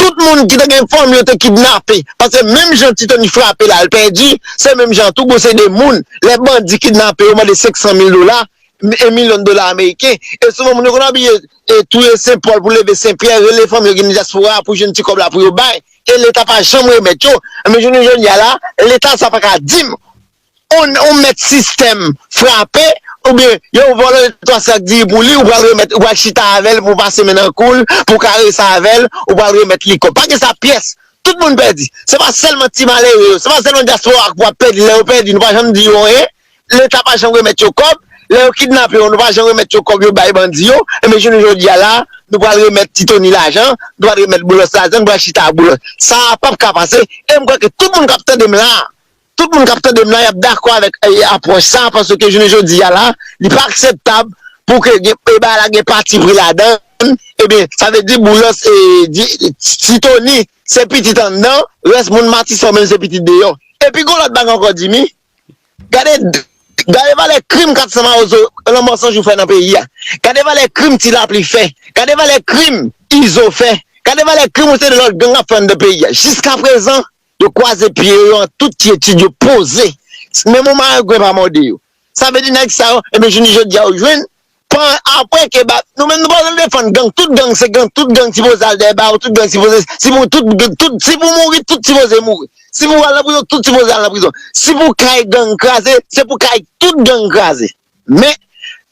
Tout moun ki te gen fanmi yo te kidnape. Paske menm jan Ti Tony frape la, l pèdi, se menm jan tou gon seri de moun, lè bandi kidnape yo, mande senk san mil dola, e milyon dola ameriken. E souvan moun yo konn abiye e touye Senpòl pou leve Senpyè, rele fanmi yo ki nan dyaspora pou jwenn ti kòb la pou yo bay. E Leta pa janm remèt yo. Men jounen jodi a la, Leta sa pa ka di m on, on mèt sistèm frape, oubyen yon vòlò de twa sak diri pou li, ou pral remèt, ou pral chita avè l pou pase men nan kou l, pou karese avè l, ou pral remèt li kòb. Pa gen sa pyès. Tout moun pèdi. Se pa sèlman ti malere yo, se pa sèlman dyaspora a k pral pèdi. Lè yo pèdi, nou pa janm di yo anyen. Leta pa janm remèt yo kòb. Lè yo kidnape yo, nou pa janm remèt yo kòb yo bay bandi yo. Enben, jounen jodi a la, nou pral remèt Ti Tony lajan, nou pral remèt Boulos lajan, nou pral chita ak Boulos. Sa a p ap ka pase. E m kwè ke tout moun k ap tande m la, tout moun k ap tande m la, y ap dakò avèk, e, apwòch sa, paske jounen jodi a la, li pa akseptab pou ke gen, e, bagay la gen patipri ladan l. Ebyen, sa vle di Boulos, e, di, Ti Tony, se pitit anndan, rès moun Matisan menm se pitit deyò. Epi gon lòt bagay ankò, Jimmy, gade, gade valè krim Kat San Mawozo, Lanmò San Jou fè nan peyi a. Gade valè krim Ti Lapli fè. Gade valè krim Izo fè. Gade valè krim yon seri de lòt gang ap fè anndan peyi a. Jiskaprezan, yo kwaze pye yo an tout kyetid, yo poze. Menm yon marengwen pa mòde yo. Sa vle di nèg sa yo, ebyen, jounen jodi a, yo jwenn, apre ke ba, nou menm nou pa bezwen defann gang, tout gang se gang, tout gang sipoze al dèyè bawo, tout gang sipoze, si pou, tout, tout, si pou mouri, tout sipoze mouri. Si pou al nan prizon, tout sipoze al nan prizon. Si pou kay gang kraze, se pou kay tout gang kraze. Men,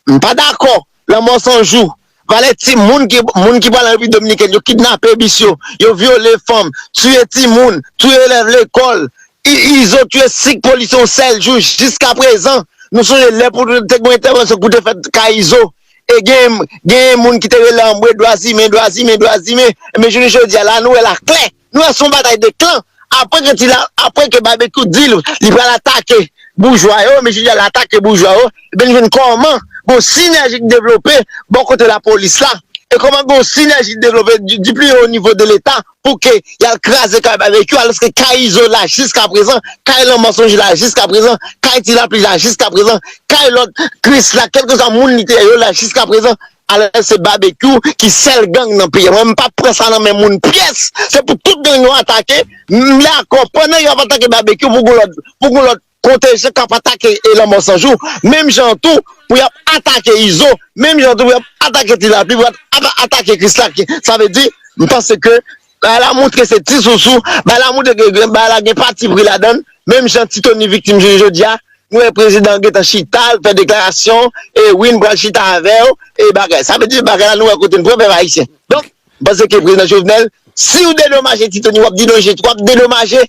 m pa dakò, Lanmò San Jou, valè ti moun ki, moun ki pral an Repiblik Dominikèn, yo kidnape bis yo, yo vyole fanm, tiye timoun, tiye elèv lekòl, I-, Izo tiye senk polisye yon sèl jou, jiskaprezan, nou sonje lè pou te gen entèvansyon pou te fèt kay Izo, e gen, gen moun ki te rele anmwe dwa imen, dwa imen, dwa imen, men jounen jodi a la, nou wè l aklè, nou wè se yon batay de klan, apre ke ti la, apre ke Babekyou di l, li pral atake boujwa yo, men jodi a l atake boujwa yo, ebyen, nou jwenn kòman gon sinèji k devlope bò kote lapolis la, e kòman gon sinèji k devlope du, du plus haut niveau de l'État pou ke y al kraze kay Babekyou, alòske kay Izo la jiskaprezan, kay Lanmò San Jou la jiskaprezan, kay Ti Lapli la jiskaprezan, kay lòt Kris la, kèlkeswa moun li te ye yo la jiskaprezan, alòske se Babekyou ki sèl gang nan peyi a. Mwen, m p ap pran sa nan men moun pyès. Se pou tout gang yo atake. M dakò, pandan y ap atake Babekyou, pou gon lòt, pou gon lòt kontenjan k ap atake, e, Lanmò San Jou, menm jan tou, pou y ap atake Izo, menm jan tou, pou y ap atake Ti Lapli, pou y ap atake Kris la. Sa vle di, m panse ke bagay la montre se Ti Sousou, bagay la montre ke gen, bagay la gen patipri ladan l, menm jan Ti Tony viktim jounen jodi a, nou wè prezidan an gentan chita, l fè deklarasyon, e wi, n pral chita avè w, e bagay. Sa vle di, bagay la, nou wè kote n pran pèp ayisyen. Donk, m panse ke prezidan Jovenel, si w dedomaje Ti Tony, w ap dedomaje, w ap dedomaje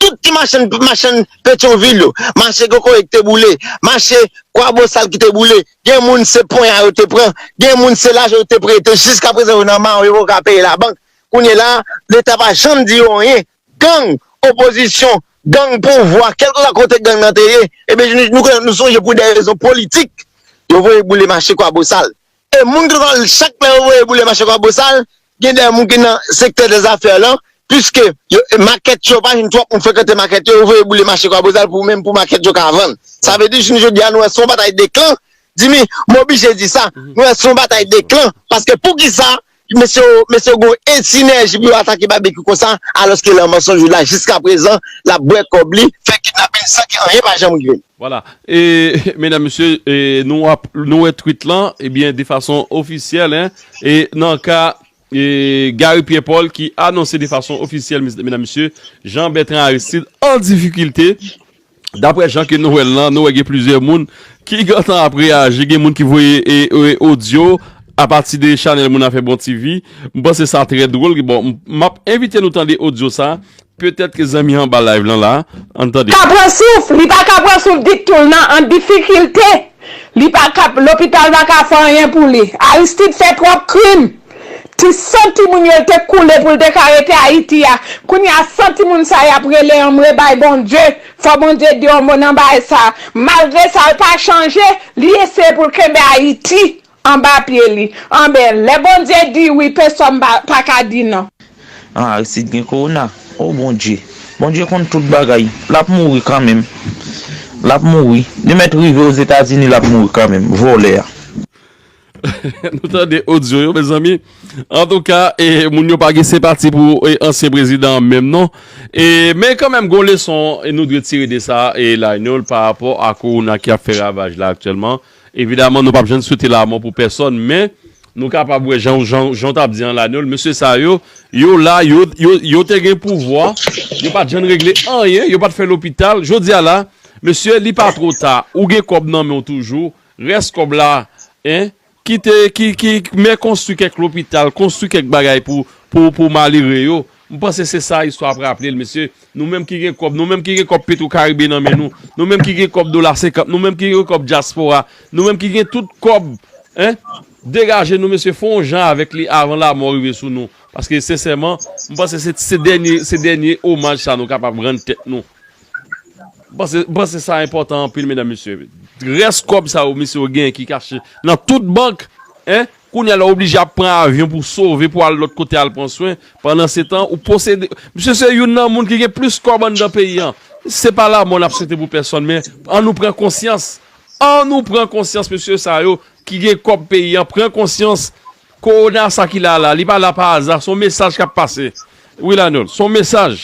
tout ti machann, machann Petyonvil yo, mache kokoye ki te boule, mache Kwabosal ki te boule, gen moun se ponya yo te pran, gen moun se lajan yo te prete, jiskaprezan yo nan mawon, yo poko ka peye labank. Kounye la, Leta pa janm di yo anyen. Gang, opozisyon, gang pouvwa, kèlkeswa kote gang nan te ye, ebyen, nou, nou, nou sonje pou de rezon politik, yo voye boule mache Kwabosal. E moun ki konn, chak lè yo voye boule mache Kwabosal, gen de moun ki nan sektè dèzafè lan, piske yo, makèt yo, pa jwenn twòp moun frekante makèt yo, yo voye boule mache Kwabosal pou menm pou makèt yo ka vann. Sa vle di, jounen jodi a, nou wè se yon batay de klan. Jimmy, m oblije di sa, nou wè se yon batay de klan. Paske poukisa mesye yo, mesye yo gon sinèji pou yo atake Babekyou konsa, alòske Lanmò San Jou la, jiskaprezan, l ap bwè kòb li, fè kidnapin, san ke anyen pa janm rive. Vwala. E, medam, mesye, e, nou, ap, nou wè tweet lan, ebyen, de fason ofisyèl, en, e nan ka e, Gary Pierre Paul ki anonse de fason ofisyèl, medam, mesye, Jean Bertrand Aristide an difikilte. Daprè jan ke nou wè l lan, nou wè gen plizyè moun ki gentan ap reyaji, gen moun ki voye e, e, odyo apati de chanèl Moun Afè Bon T V. M panse sa trè dwòl. Bon, m ap envite nou tande odyo sa. Petèt ke zanmi anba live lan la, ann tande. Ka pran souf, li pa ka pran souf ditou, l nan an difikilte. Li pa ka, lopital pa ka fè anyen pou li. Aristide fè twòp krim. Ti san timoun yo l te koule pou l te ka rete Ayiti a. Kounye a san timoun sa y ap rele anmwe bay Bondye. Fò Bondye di yon mo nan bagay sa. Malgre sa l pa chanje, li eseye pou l kenbe Ayiti anba pye li. Anben, lè Bondye di wi, pesonn pa, pa ka di non. Ah, Aristide gen kowona. Oh Bondye. Bondye konn tout bagay. L ap mouri kanmenm. L ap mouri. Li mèt rive Ozetazini, l ap mouri kanmenm. Vòlè a. Nou tande odyo yo, mezanmi. Antouka, e, moun yo pa gen senpati pou e, ansyen prezidan an menm non. E, men kanmenm, gon leson e, nou dwe tire de sa, e, Lionel, pa rapò a kowona ki ap fè ravaj la aktyèlman. Evidaman, nou p ap janm swete lanmò pou pèsòn, men nou kapab wè jan, jan, jan w t ap di an Lanol, mesye sa yo, yo la, yo, yo, yo te gen pouvwa, yo pa t janm regle anyen, yo pa t fè lopital. Jodi a la, mesye, li pa two ta, ou gen kòb nan men w toujou, rès kòb la, en, kite, ki, ki, men konstwi kèk lopital, konstwi kèk bagay pou, pou, pou malere yo. M panse se sa istwa ap raple l, mesye. Nou menm ki gen kòb, nou menm ki gen kòb Petro Caribe nan men nou, nou menm ki gen kòb dola senkant, nou menm ki gen kòb dyaspora, nou menm ki gen tout kòb, en, degaje nou, mesye, fè yon jan avèk li avan lanmò rive sou nou. Paske, sensèman, m panse se, se dènye, se dènye omaj sa nou kapab rann tèt nou. M panse, m panse sa enpòtan anpil, medam, mesye. Rès kòb sa yo, mesye, yo genyen ki kache nan tout bank, en, kounye a la w oblije ap pran avyon pou sove, pou al lòt kote al pran swen. Pandansetan, ou posede. Misye se youn nan moun ki gen plis kòb anndan peyi an. Se pa lanmò n ap swete pou pèsòn, men ann nou pran konsyans. Ann nou pran konsyans, mesye sa yo ki gen kòb peyi an, pran konsyans. Kowona sa ki la la, li pa la pa aza, se yon mesaj k ap pase. Wi, Lanol, se yon mesaj.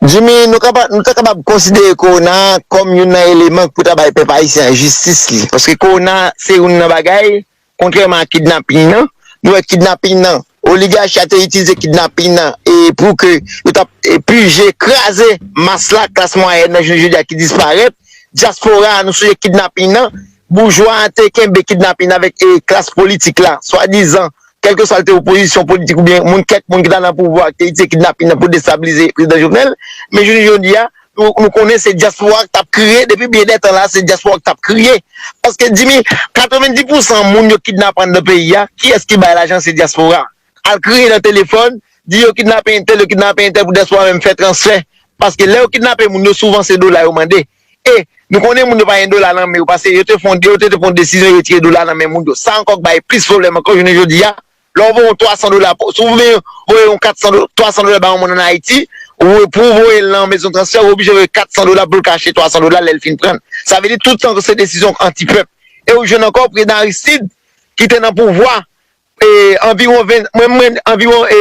Jimmy, nou kapab, nou ta kapab konsidere kowona a kòm youn nan eleman ki pou ta bay pèp ayisyen an jistis li. Paske kowona se youn nan bagay, kontrèman a kidnaping nan, nou wè kidnaping nan, oligachi a te itilize kidnaping nan e pou ke yo t ap e, pije, kraze mas la, klas mwayèn nan jounen jodi a ki disparèt, dyaspora a, nou sonje kidnaping nan, boujwa a te kenbe kidnaping nan avèk e, klas politik la, swadizan kèlkeswa l te opozisyon politik oubyen moun, kèk moun ki ta nan pouvwa a ki te itilize kidnaping nan pou destabilize prezidan Jovenel. Men jounen jodi a, nou, nou konnen se dyaspora k t ap kriye, depi byen dè tan la, se dyaspora k t ap kriye. Paske, Jimmy, katrevenndis pousan moun yo kidnape anndan peyi a, kiyès ki bay lajan? Se dyaspora. Al kriye nan telefòn, di yo kidnape entèl, yo kidnape entèl pou dyaspora menm fè transfè. Paske lè yo kidnape moun yo, souvan se dola yo mande. E nou konnen moun yo pa gen dola nan men yo, paske yo te fè yon, yo te, te pran yon desizyon retire dola nan men moun yo. Sa ankò k bay plis pwoblèm ankò jounen jodi a. Lè w voye yon twa san dola, si w voye yon kat san, twa san dola ba yon moun ann Ayiti, ou pou w voye l nan mezon transfè, ou oblije voye kat san dola pou l ka achte twa san dola lè l fin pran l. Sa vle di tout tan se desizyon anti-pèp. E ou jwenn ankò prezidan Aristide ki te nan pouvwa e, anviwon ven, mwen, mwen, anviwon e,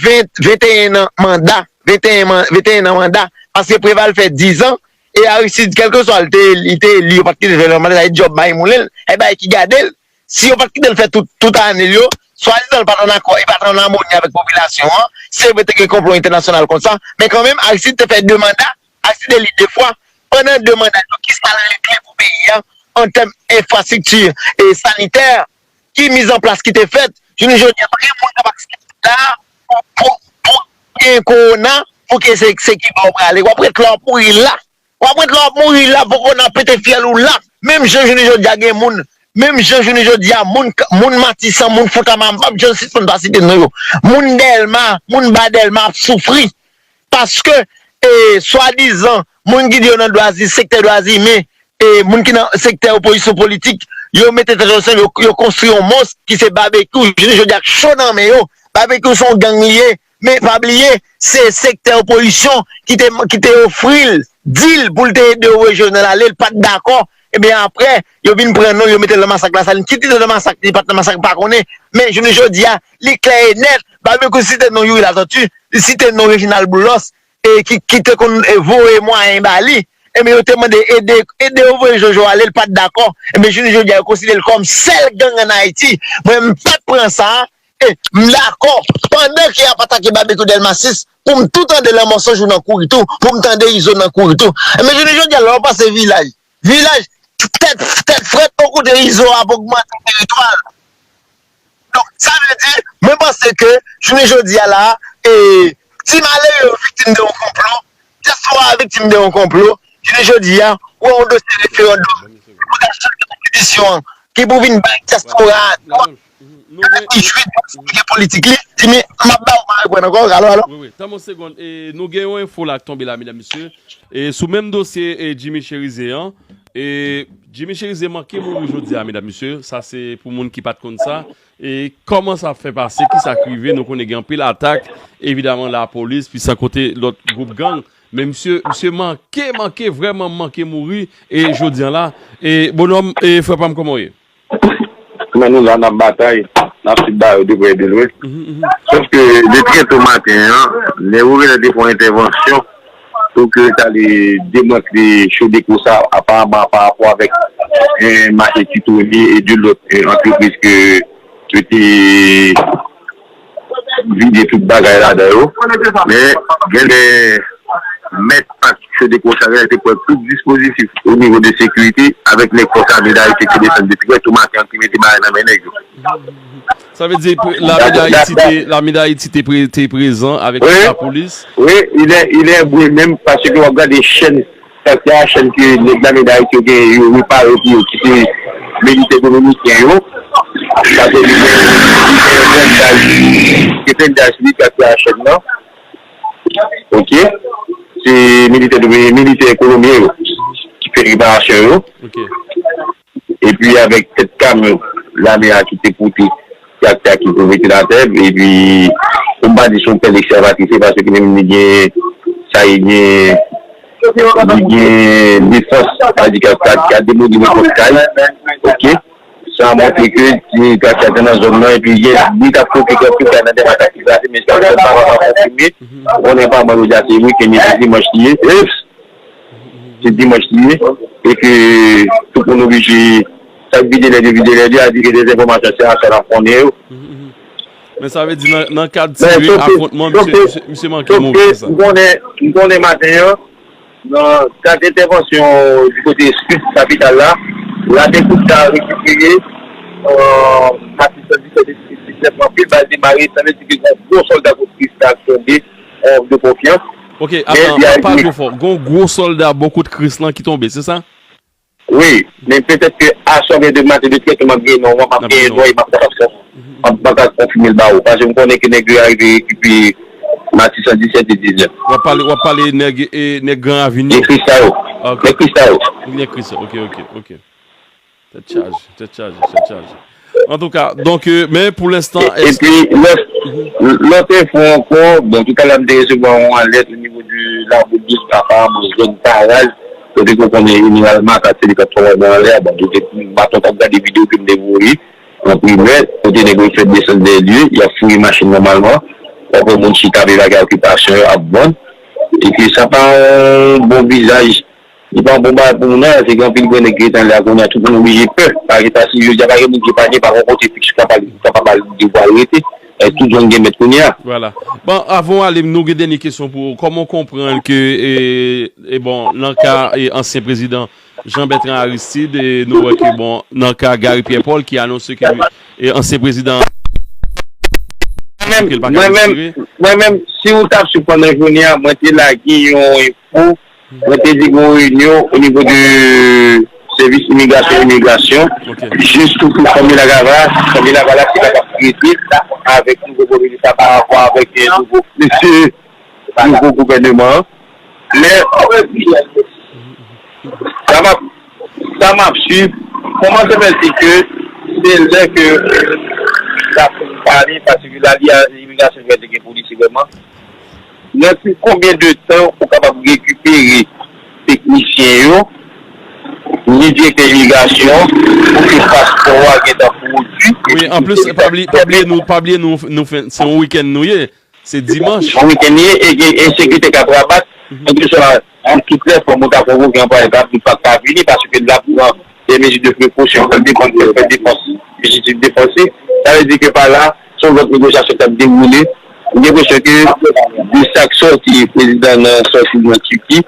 ven, venteyen an manda, venteyen man, venteyen an manda, paske Preval fè diz an, e Aristide, kèlkeswa l te, li te eli, yo pa t kite l fè lòt manda, sa e djòb Marie Moulin, e bagay ki gade l. Si yo pa t kite l fè tout, tout ane l yo, swadizan l pa t ann akò, li pa t ann amoni avèk popilasyon an, se vre te gen konplo entènasyonal kont sa, men kanmenm, Aristide te fè de manda, Aristide eli de fwa, pandan de manda l yo, kisa l regle pou peyi a, an tèm enfrastrikti e sanitè, ki mizanplas ki te fèt, jounen jodi a, pa gen moun k ap aksepte la pou, pou, pou gen kowona, pou ke se, se Kiba w prale. W ap ret la w ap mouri la. W ap ret la w ap mouri la, pou kowona pete fyèl ou la. Menm jan jounen jodi a gen moun, menm jan jounen jodi a, moun, moun Matisan, moun Fontamara, m p ap janm sispann pa site non yo. Moun Dèlma, moun Ba Dèlma ap soufri. Paske, e, swadizan, moun ki di yo nan dwa zi, sektè dwa imen, e, moun ki nan sektè opozisyon politik, yo mete tèt yo ansanm, yo, yo konstwi yon mons ki se Babekyou, jounen jodi a k cho nan men yo. Babekyou se yon gang li ye, men pa bliye, se sektè opozisyon ki te, ki te ofri l, di l pou l te ede w voye Jovenel ale, l pa t dakò. Ebyen, apre, yo vin pran non l, yo mete l nan masak Lasalin. Ki te nan masak, li pa t nan masak, m pa konnen. Men, jounen jodi a, li klè e nèt, Babekyou site non Youri Latortue, li site non Reginald Boulos, e ki, ki te konn, e, voye mwayen ba li, ebyen, yo te mande ede, ede yo voye Jojo ale, li pa t dakò. Ebyen, jounen jodi a, yo konsidere l kòm sèl gang ann Ayiti. Mwen, m p ap pran sa, e m dakò, pandan ke y ap atake Babekyou Dèlma sis, pou m tou tande Lanmò San Jou nan kouri tou, pou m tande Izo nan kouri tou. Ebyen, jounen jodi a, lè w pase Vilaj, Vilaj, tèt, tèt frèt, yon kote Izo ap ogmante teritwa l. Donk, sa vle di, mwen panse ke jounen jodi a la, e, ti malere yo viktim de yon konplo, dyaspora a viktim de yon konplo, jounen jodi a, ou wè yon dosye referandòm, pou ta chanje konstitisyon an, ki pou vin bay dyaspora a dwa, ki jwi dwa sou kote politik li, di, men, m ap ba ou, m a reprann ankò, alo, alo. Wi, wi, tann yon segonn, e, nou gen yon enfo la k tonbe la, medam, mesye, e, sou menm dosye, e, Jimmy Chérizier an, e, Jimmy Chérizier manke mouri jodi a, medam, mesye. Sa se pou moun ki pa t konn sa. E kòman sa fè pase? Kisa k rive? Nou konnen gen anpil atak. Evidaman, lapolis, pi san konte lòt gwoup gang. Men misye, misye manke, manke, vrèman manke mouri. E jodi a la. E bonòm, e frè pa m, kòman w ye? Men nou la, n ap batay. N ap swiv bagay yo de prè e de lwen. Mhm, mhm. Sòf ke de trè to maten an, Nèg Okenè te fè yon entèvansyon pou ke yo t ale demantle Chodeco sa, aparaman pa rapò avèk, eh, mache Tito Rene e de lòt, eh, antrepriz ke yo te vide tout bagay ladan yo. Men, gen de mèt pak Chodeco sa, genlè te pran tout dispozitif o nivo de sekirite avèk nèg Fòs Ame Dayiti ki desann de trè to maten an ki mete bagay nan men nèg yo. Sa vle di, pre- Lame Dayiti te, Lame Dayiti te, pre- te prezan avèk tout lapolis? Wi, il est, il est vrai menm, paske w ap gade chèn, sa se a chèn ke nèg Lame Dayiti yo genyen, yo repare pou yo, ki se militè dominiken yo. Paske li gen, li gen blendaj, li gen blendaj li, sa se a chèn nan. Ok? Se militè, militè kolonbyen yo ki fè reparasyon yo. Ok. Epi avèk tèt kamyon lame a ki te pote Kafka ki pou mete l atè, epi pou m pa di se yon pèl ekskavatris, se paske li menm li gen, sa li gen, li gen defans, sa di Kafka ki ka demoli nenpòt kay, ok? Sa montre ke ti Kafka te nan zòn nan, epi gen, li t ap kote kèk kay nan tèt atak ki plase, men sa, sa pa, pa konfime. Ou konnen pa mwen, yo di a se wikenn, epi dimanch li ye. Se dimanch li ye, e ke tout moun oblije, sa k vide lèd yo, vide lèd yo, a di ke dezenfòmasyon se a sa n ap konnen yo. Men sa vle di nan, nan kad tire afwontman, misye, misye, misye manke mouri, se sa? M konnen, m konnen maten an, nan kad entèvansyon di kote sid kapital la, lame kout ta rekipere, euh, Matisan disèt e diznèf, anpil bal demare, sa vle di ke gen gwo sòlda kout Kristal tonbe, euh, de konfyans. Ok, men atan, di a pa di tro fò. Gon gwo sòlda bò kote Kris lan ki tonbe, se sa? Wi, men petèt ke aswè de maten de trè ke m ap gen non, m ap gen non, e m ap kapab fè, m ap pa ka konfime l ba ou. Paske m konnen ke nèg yo arive rekipere Matisan disèt e diznèf. W ap pale, w ap pale nèg, e, nèg Gran Ravin yo? Nèg Kristal yo. Ok. Nèg Kristal yo. Nèg Kristal, ok, ok, ok. Tèt chaje, tèt chaje, tèt chaje. Antouka, donk, euh, men pou lenstan, e, epi lòt, lòt enfo ankò, bon, toutalè m te resevwa yon alèt o nivo de Laboul Douz, aparaman zòn Paraj, kote ke w konnen jeneralman, kat se li k ap travay nan anlè a, bon, yo te, baton t ap gade videyo ke m te voye an primè, kote nèg yo fèk desann dèyè lye, y ap fouye machin nòmalman, w ap wè moun chita, vye bagay okipasyon yo ap vann, e ke sa pa yon bon vizaj. Li pa yon bon bagay pou moun nan, se gen anpil grenn ki rete anlè a kounye a, tout moun oblije pè. Pa gen, paske jodi a pa gen moun ki pa gen, pa gen kote fiks ki kapab, kapab al devwa rete. E tout zòn gen mèt kounye a. Vwala. Bon, avan w ale, nou gen dènye kesyon pou ou. Kòman w konprann ke, e, e bon, nan ka, e, ansyen prezidan Jean Bertrand Aristide, e nou wè ke, bon, nan ka Gary Pierre Paul ki anonse ke, e, ansyen prezidan Mwen menm, mwen menm, mwen menm, si w t ap swiv pandan jounen an, mwen te lage yon enfo, mwen te di gen yon reyinyon o nivo de sèvis imigrasyon, imigrasyon, jis pou, pou fanmi Lavalas, fanmi Lavalas ki kapab trete avèk nouvo premye minis la pa rapò avèk, eh, nouvo, mesye, nouvo gouvèneman an. Men, sa m ap, sa m ap swiv, kòman se fè di ke se lè ke l ap pale, paske la li a imigrasyon ki te gen polisye vrèman. Nan sou konbyen de tan ou kapab rekipere teknisyen yo, ni direktè imigrasyon, pou ke paspò a gentan pwodui? Wi, anplis, pa bliye, pa bliye nou, pa bliye nou, nou fè, se yon wikenn nou ye. se dimanch. Yon wikenn li ye, e gen ensekirite k ap rabat, kèlkeswa, an tout lè, fò moun ta konvoke anplwaye, pa, pa ka vini, paske l ap pran de mezi de prekosyon, fè defans, fè defans, dispozitif defansif. Sa vle di ke pa la, se yon lòt negosyasyon k ap dewoule. M gen enpresyon ke de sa k sòti, prezidan nan sòti nan Tiki,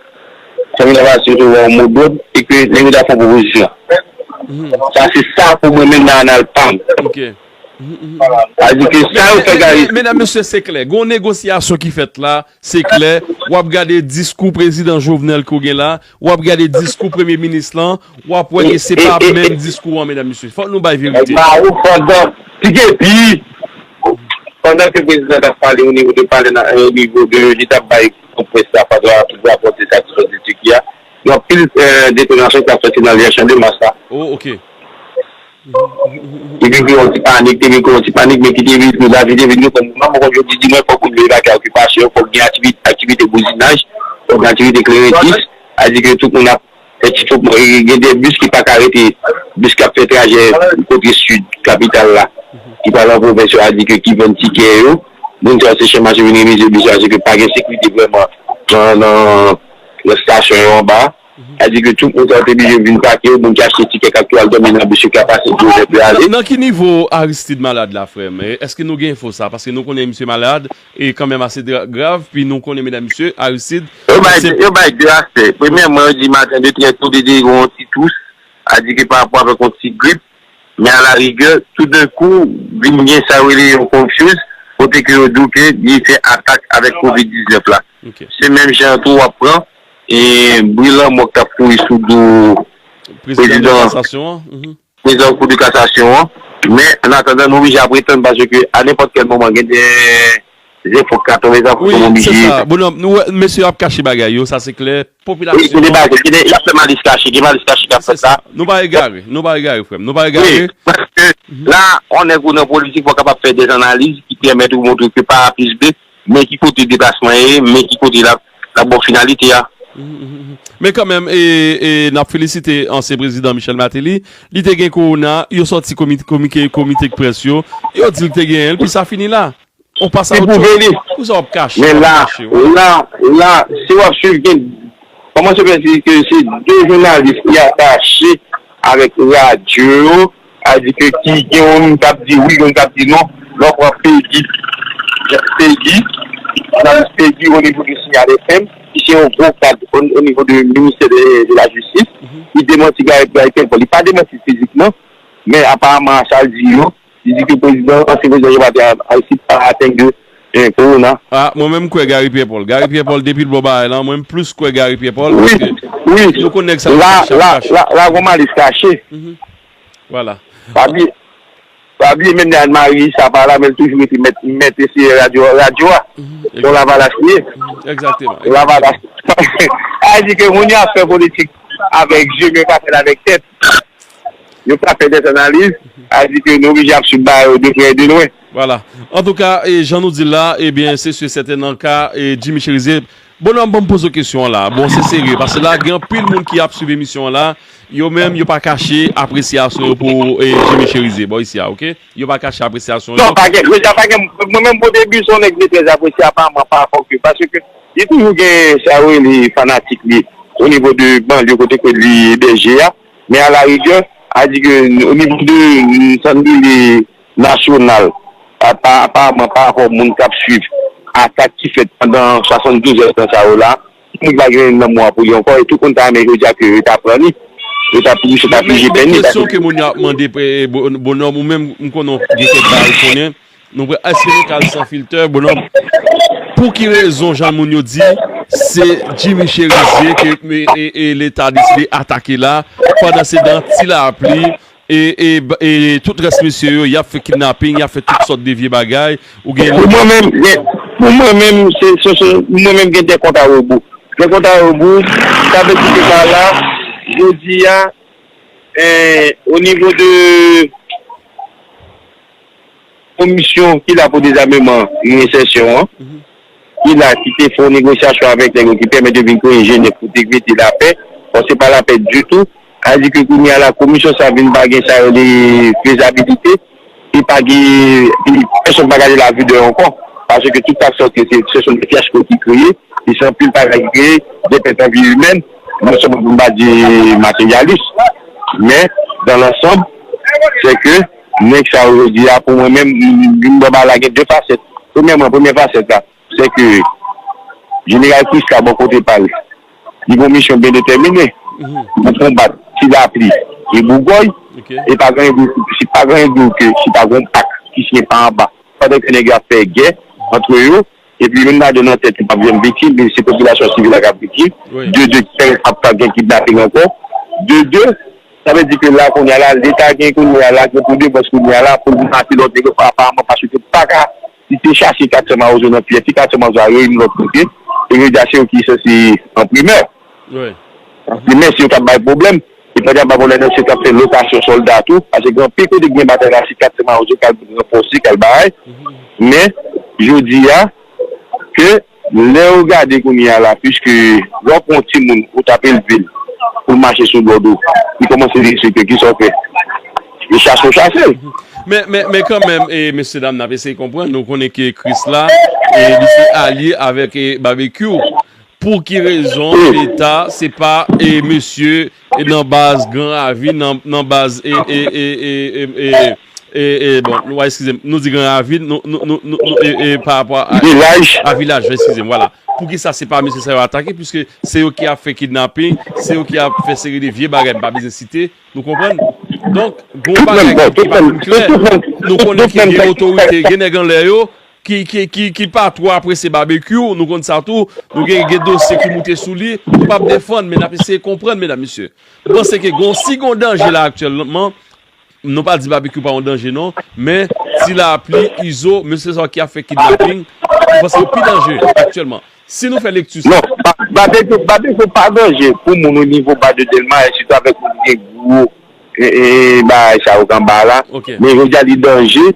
Sanble nan pase yo te wè yon mo dòd e ke nèg yo ta fè yon pwopozisyon. Sa se sa pou mwen menm nan anal pa m. Sa di ke sa yo fè Gary. Medam, mesye, se klè. Gon negosyasyon ki fèt la, se klè. W ap gade diskou prezidan Jovenel ke w gen la, w ap gade diskou premye minis lan, w ap wè ke se pa menm diskou an, medam, mesye. Fòk nou bay verite. Ba ou pandan, ki te pi, pandan ke prezidan t ap pale o nivo de palè, o nivo de, li t ap bay konferans la, pandan tout rapòte sa ki sòti Tiki a, gen anpil detonasyon ki ap sòti nan rejyon de mas la. Oh, ok. Te vin gen yon ti panik, te vin gen yon ti panik, men ki te vin, nou la vin, te vin gen kòm manm, kon jodi dimanch, fòk moun yo evakye okipasyon, fòk gen aktivite, aktivite bouzinaj, fòk gen aktivite kleren dis, sa di ke tout moun ap fè ti fòk, gen de bis ki pa ka rete, bis k ap fè trajè kote sid kapital la, ki pral an pwovens yo, sa di ke ki vann tikè yo, moun sa yo se chen mache vin remize bis yo, sa di ke pa gen sekirite vrèman nan, nan, nan estasyon yo anba. Sa di ke tout moun sa yo te blije vin pake yo, moun ki achte tikè k ap tou al dòmi nan bis yo ki ap pase di yo lè pou y ale. Nan ki nivo Aristide malad la, frè m? Èske nou gen enfo sa? Paske nou konnen misye malad, e kanmenm ase grav, pi nou konnen, medam, mesye, Aristide, yo bay, yo bay de aspè. Premyèman, yo di maten de trè tou, li te gen yon ti tous, sa di ke pa rapò avèk yon ti grip, men alarigè, toudenkou, vin gen sa yo rele yon confuse, kote ke yo di w ke li fè atak avèk kovid diznèf la. Se menm jan tou w ap pran, e, bri lanmò k t ap kouri sou do prezidan, prezidan Kou de Kasasyon an. Men, annatandan, nou oblije ap retann paske a nenpòt kèl moman, gen de zenfo k ka tonbe, sa fò nou oblije. Wi, se sa. Bonòm, nou wè, mesye ap kache bagay yo, sa se klè. Popilasyon. Wi, gen de bagay, gen de, y ap fè malis kache, gen malis kache k ap fèt la. Nou pa egare, nou pa egare, frè m. Nou pa egare. Wi, paske la, yon nèg ou nan politik, fò w kapab fè de analiz ki pèmèt ou montre ke pa A plis B, men ki kote deplasman ye, men ki kote l ap, l ap ba w finalite a. Men kanmenm, e, e, n ap felisite ansyen prezidan Michel Martelly. Li te gen kowona, yo sòti komite, komike, komite près yo, yo di l te genyen l, pi sa fini la. On pase a ot choz. Pou sa w ap kache, w ap kache, w ap kache. Men la, la, la, si w ap swiv, gen, kòmanse pèdi ke se de jounalis ki atache avèk radyo yo, sa di ke ki gen yon moun k ap di wi, yon k ap di non. Lè w pran Pegi, Pegi, jounalis Pegi o nivo de Signal F M, ki se yon gwo kad o, o nivo de ministè de, de la jistis, li demanti Gary, Gary Pierre Paul. Li pa demanti fizikman, men aparaman sa l di yo, li di ke prezidan, ansyen prezidan Jean Baptiste Aristide pa atenn de, eh, kowona. Ah, mwen menm m kwè Gary Pierre Paul. Gary Pierre Paul, depi l bò bagay lan, mwen m plis kwè Gary Pierre Paul, paske nou konn nèg sa yo kache, ap kache. La, la, la, la, gon malis kache. Vwala. Pa bliye, pa bliye, menm Anne Marie, sa pa la, men l toujou rete mèt, mèt eseye radyo, radyo a. Yon Lavalas li ye. Egzakteman. Yon Lavalas. Sa di ke moun yo ap fè politik avèk je, men yo pa fè l avèk tèt. Yo pa fè de analiz, sa di ke nou oblije ap swiv bagay yo de prè e de lwen. Vwala. Antouka, e, jan nou di l la, ebyen, se si e sèten nan ka, e, Jimmy Chérizier. Bonòm, ban m poze w kesyon an la. Bon, se serye, paske la, gen anpil moun ki ap swiv emisyon an la. Yo menm, yo pa kache apresyasyon yo pou, e, Jimmy Chérizier, bò isi a, oke? Yo pa kache apresyasyon yo. Non, pa gen, deja pa gen, mwen menm, bon, depi se yon nèg ki trè apresye, aparaman, pa rapò ke, paske li toujou gen sa yo rele fanatik li, o nivo de banlye kote ke li ebèje a. Men alarigè, a di ke o nivo de, sanble, nasyonal, apa-, aparaman pa rapò moun k ap swiv atak ki fèt pandan swasanndouz èdtan sa yo la, moun pa gen lanmou a pou li ankò, e tout moun ta renmen jodi a ke yo ta pran li, yo ta, misye ta pije pèn li, men kesyon ke moun yo ap mande, e, Bo-, Bonòm, ou menm, m konnen w gen kèk bagay ou konnen, nou pral, èske nou ka al san filtè, Bonòm? Pou ki rezon, jan moun yo di, se Jimmy Chérizier ke, e, e, e, Leta deside atake la, pandan se dan ti lapli, e, e, e tout rès mesye yo, y ap fè kidnaping, y ap fè tout sòt de vye bagay, ou gen... Pou mwen menm, gen, pou mwen menm, se, se, se, mwen menm gen de kont a rebou. Gen kont a rebou, sa vle di ke pa la, jodi a, eh, o nivo de komisyon ki la pou dezameman e reyensèsyon an, ki la, ki te fè yon negosyasyon avèk nèg yo, ki pèmèt yo vin kreye Jenèv pou te mete lapè. Bon, se pa lapè ditou. Sa di ke kounye a la, komisyon sa vin pa gen sa yo de fezabilite, e pa gen, e pèsonn pa gade lavi de ankò. Paske tout sa k sòti, se, se sou de fiasko ki kreye, e se anpil bagay ki kreye, de pèt anvi imèn, non sèlman pou m pa di materyalis, men, dans l'ensemble, se ke nèg sa yo jodi a, pou mwen menm, m, m, m, ba la gen de fasèt. Premyèman, premyè fasèt la, se ke Jeneral Krisla bò kote pa l, li gen yon misyon byen detèmine pou konbat ti lapli e bougòy, e pa gen, si pa gen dou ke si pa gen pak ki siyen pa anba, pandan ke nèg yo ap fè gè antre yo, epi youn ladan nan tèt yo p ap janm viktim, men se popilasyon sivil la k ap viktim. De de, ap pa gen kidnaping ankò. De de, sa vle di ke la, kounye a la, Leta gen kounye a la, gen pou devans kounye a la, pou l mate lòt nèg yo, aparamman, paske pa ka, li te chache kat san mawozo nan pyès li, kat san mawozo a reyini lòt kote, e jodi a se yo ki sanse an primè. An primè, se yo k ap bay pwoblèm. E pandan pa pwoblèm nan, se yo k ap fè lokasyon sòlda tou, paske gen anpil kote ki gen batay la, se kat san mawozo k al ranfòse, k al bagay. Men, jodi a, ke lè w gade kounye a la, piske lè w pran yon timoun, ou t ap elve l, pou l mache sou lòd ou, li kòmanse derespekte, kisa w fè? E chase w chase l. Men, men, men kanmenm, e, mesye dam, n ap eseye konprann. Nou konnen ke Krisla, e, li se alye avèk, e, Babekyou. Pou ki rezon Leta, se pa, e, mesye, e, nan baz Gran Ravin, nan, nan baz, e, e, e, e, e, e, e, e, bon, nou va eskize m, nou di Gran Ravin, nou, nou, nou, nou, nou, e, e, pa rapò a, a, a vilaj, eskize m, vwala. Poukisa se pa mesye sa yo atake, piske se yo ki ap fè kidnaping, se yo ki ap fè seri de vye bagay, m pa bezwen site, nou konprann? Donk, gon bagay ki, ki pa fin klè. Nou konnen ke gen otorite, gen nèg anlè yo, ki, ki, ki, ki pa twò apresye Babekyou, nou konn sa tou, nou gen, gen dosye ki moute sou li, nou p ap defann, men n ap eseye konprann, medam, mesye. M panse ke gon, si gon danje la aktyèlman, nou pa di Babekyou pa yon danje non, men Ti Lapli, Izo, mesye sa yo ki ap fè kidnaping, m panse yo pi danje aktyèlman. Si nou fè lekti sa. Non, Babekyou, Babekyou pa danje pou moun o nivo ba de Dèlma, e sitou avèk moun ki gen gwo e, e, bagay sa yo k anba la. Men jodi a li danje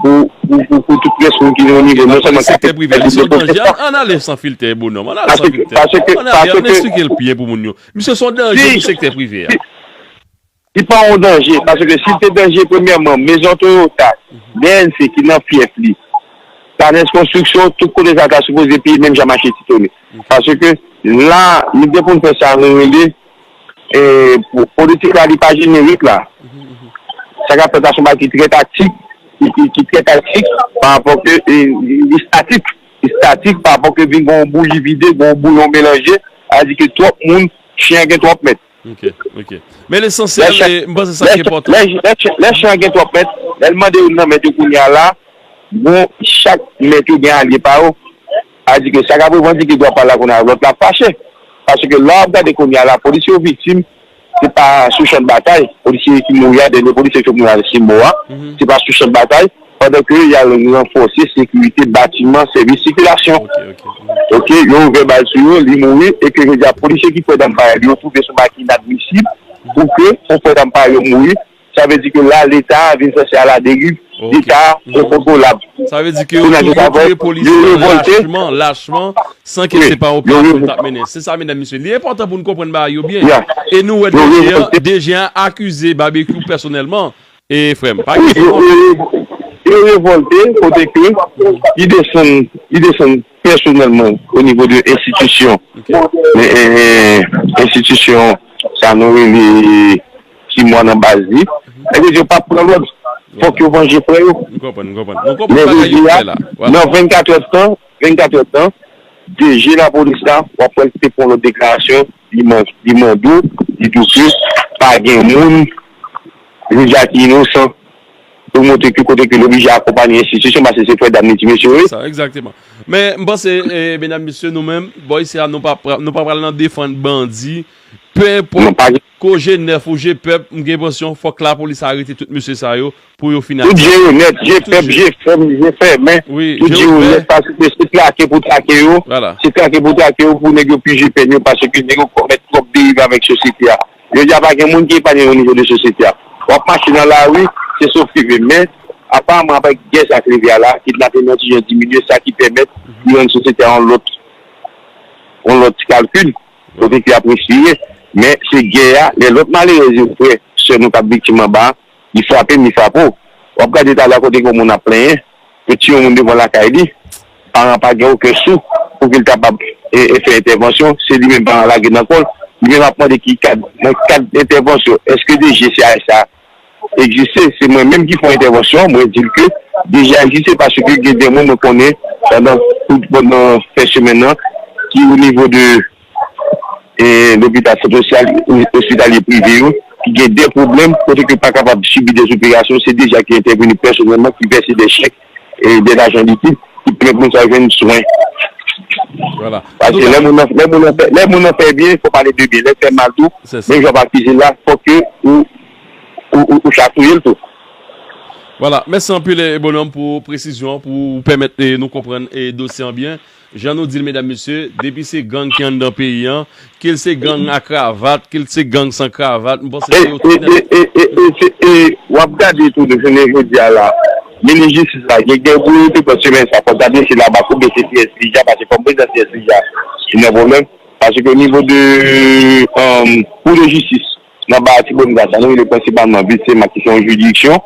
pou, pou, pou, pou tout rès moun ki nan nivo non sèlman ki ap fè li depo kèk tan. Ann ale san filtè, bonòm. Ann ale san filtè. Ann ale, ann esplike l byen pou moun yo. Misye se yon danje pou sektè prive a. Li pa yon danje, paske si l te danje, premyèman, mezon Toyota, B N C ki nan fyèf li, Tanès Konstriksyon, tout kote sa ta sipoze peye menm jan mache Ti Tone. Paske la, nou gen pou n fè sa nou rele, e, politik la, li pa jenerik la. Sa k ap fèt la, se yon bagay ki trè taktik, ki, ki, ki trè taktik, pa rapò ke, e, li statik. Li statik, pa rapò ke vin gen yon bouyi vide, gen yon bouyon melanje, sa vle di ke twòp moun, chen an gen twòp mèt. Ok, ok. Men lesansyèl, e, m panse sa ki enpòtan. Lè, lè, lè, lè chen an gen twòp mèt, lè l mande youn nan mèt yo kounye a la, bon, chak mèt yo gen alye pa yo. Sa vle di ke sa k ap revandike dwa pa l la kounye a, lòt la fache. Paske lè w ap gade kounye a la, polisye yo viktim, se pa sou chan batay, polisye ki mouri a, dènye polisye ki mouri a, Simbo a, se pa sou chan batay, pandan ke y al ranfòse sekirite batiman sèvis sikilasyon. Ok, yo ouvè bal sou yo, li mouri, e ke jodi a polisye ki pran zam parèy li yo twouve se yon bagay ki inadmisib pou ke yon frè zam parèy yo mouri. Sa vle di ke la, Leta a vin sanse aladeriv, Leta a enkontrolab. Sa vle di ke yo retire polisye yo lachman, lachman, san ke se pa operasyon yo t ap mennen. Se sa, medam, mesye. Li enpòtan pou n konprann bagay yo byen. E nou wè D G an, D G an akize Babekyou pèsonèlman. E frè m, pa gen. Wi, yo, yo, yo, yo revòlte kote ke li desann, li desann pèsonèlman o nivo de enstitisyon. Ok. E, e, e, enstitisyon sa nou rele Ti Mwa nan baz li. Sa vle di yo p ap pran lòd. Fòk yo vanje frè yo. M konprann, m konprann. Nou konprann bagay yo klè la. Vwala. Nan vennkat èdtan, vennkat èdtan, D G lapolis la, w ap wè l te pran lòt deklarasyon, li man-, li mande w, li di w ke pa gen moun, li di a ki inosan, pou montre ke kote ke l oblije akonpaye enstitisyon, paske se frè dam li ti mesye yo ye. Sa, egzakteman. Men, m panse, e, medam, mesye, nou menm, bò isi a, nou pa pra-, nou pa pral nan defann bandi, pe enpòt ko G nèf ou G pèp, m gen enpresyon, fòk lapolis arete tout mesye sa yo, pou yo fin ak sa. Tout je yo nèt, je pèp, je fèm, je fèmen. Tout je yo nèt, paske se trake pou trake yo. Se trake pou trake yo, pou nèg yo pije pèn yo, paske nèg yo komèt twòp deriv avèk sosyete a. Jodi a, pa gen moun ki epanye o nivo de sosyete a. W ap mache nan lari, se sof rive. Men, aparamman, avèk gè sa k rive a la, kidnaping nan ti jan diminye, sa ki pèmèt li rann sosyete a yon lòt, yon lòt ti kalkil, kote ke y ap respire. Men, se gè a, lè lòt malerèz yo, frè, sè nou k ap viktim anba a, li frape m, li frape w. W ap gade talè kote gen yon moun ap plenyen, yo tiye yon moun devan lakay li. paran pa gen okenn sou pou ke l kapab e, e fè entèvansyon, se li menm paran lage nan kò l. Li menm ap mande ki kad, nan kad entèvansyon, èske D G C A S A egziste? Se mwen menm ki fè entèvansyon an, mwen di l ke deja egziste paske gen de moun mwen konnen pandan tout, pandan fen semèn nan ki o nivo de e, lopital sant sosyal, o- ospitalye prive yo, ki gen de pwoblèm, kote ke pa kapab sibi de operasyon, se deja ki entèveni pèsonèlman, ki vèse de chèk e de lajan likid, ki pèmèt moun sa yo jwenn swen. Vwala. Paske lè moun nan, lè moun nan fè, lè moun nan fè byen, fò pale de byen. Lè l fè mal tou, menm jan w ap akize l la, fòk ke ou, ou, ou, ou chatouye l tou. Vwala. Mèsi anpil, e, Bonòm, pou presizyon an, pou w pèmèt, e, nou konprann, e, dosye an byen. Jan nou di l, medam, mesye, depi se gang ki anndan peyi an, ke l se gang a kravat, ke l se gang san kravat, m panse se yo tout nèt. E, e, e, e, e, se- e, w ap gade tou de jounen jodi a la, minis jistis la, gen gen pou yo te pran semèn sa, fò gade se laba koube se C S P ja, paske kòm prezidan C S P ja, li nan pwoblèm, paske o nivo de, um, kou de jistis, nan Ba Latibonit la, sa nou rele prensipalman Vilsema ki se yon jiridiksyon,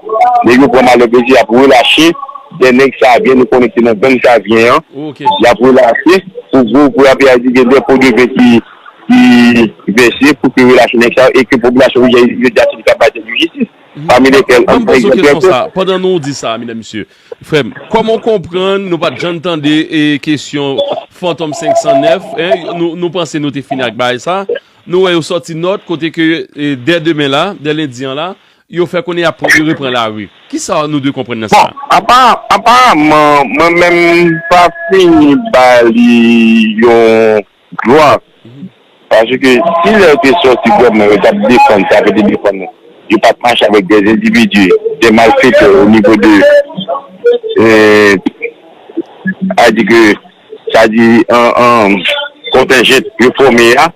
nèg yo pran malè plezi ap relache de nèg Savyen, nou konnen se nan gang Savyen an, y ap relache pou gwo, pou y ap di gen de po de ven ki, ki vèse pou ke relache nèg sa yo e ke popilasyon wi jodi a se li k ap bay tèt li jistis. Pami lekel, ban m poze w kesyon sa, pandan nou di sa, medam, mesye, frè m, kòman w konprann nou pa t janm tande e kesyon Fantom senk san nèf, en, nou, nou panse nou te fini ak bagay sa, nou wè yo sòti nòt kote ke e, dè demen la, dè lendi an la, yo fè konnen y ap reprann lari. Kisa nou dwe konprann nan sa? Bon, apa- aparaman, mwen menm m pa fini ba li yon glwa. Paske si lè yo te sòti vrèman, yo t ap defann sa, yo te defann, yo pa t mache avèk de endividi, de malfetè o nivo de, e, a di ke, sa di, an, an, kontenjan yo fòme a,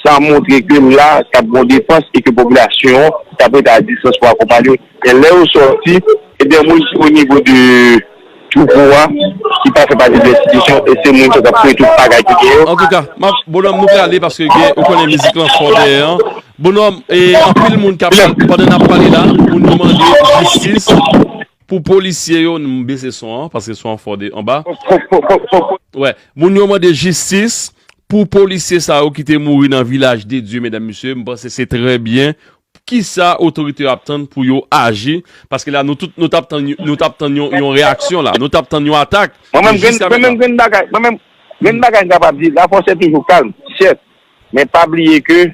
sa montre ke la, t ap gen defans e ke popilasyon an t ap rete a distans pou akonpanye yo. Men lè yo sòti, e de moun ki o nivo de twoupo a, ki pa fè pati de enstitisyon, e se moun sa k ap kreye tout bagay ki gen yo. Antouka, m ap, Bonòm, nou prale paske gen, ou konnen mizik lan fò dèyè an. Bonòm, e anpil moun k ap, pandan n ap pale la, moun yo mande jistis pou polisye yo, m bese son an, paske son an fò de anba. Wè, moun yo mande jistis pou polisye sa yo ki te mouri nan Vilaj de Dye, medam, mesye, m panse se trè byen. Kisa otorite yo ap tann pou yo aji? Paske la, nou tout, nou t ap tann, nou t ap tann yon, yon reyaksyon la. Nou t ap tann yon atak. Mwen menm, grenn, mwen menm, grenn bagay, mwen menm, grenn bagay m kapab di, lafòs se toujou kalm, sèt. Men pa bliye ke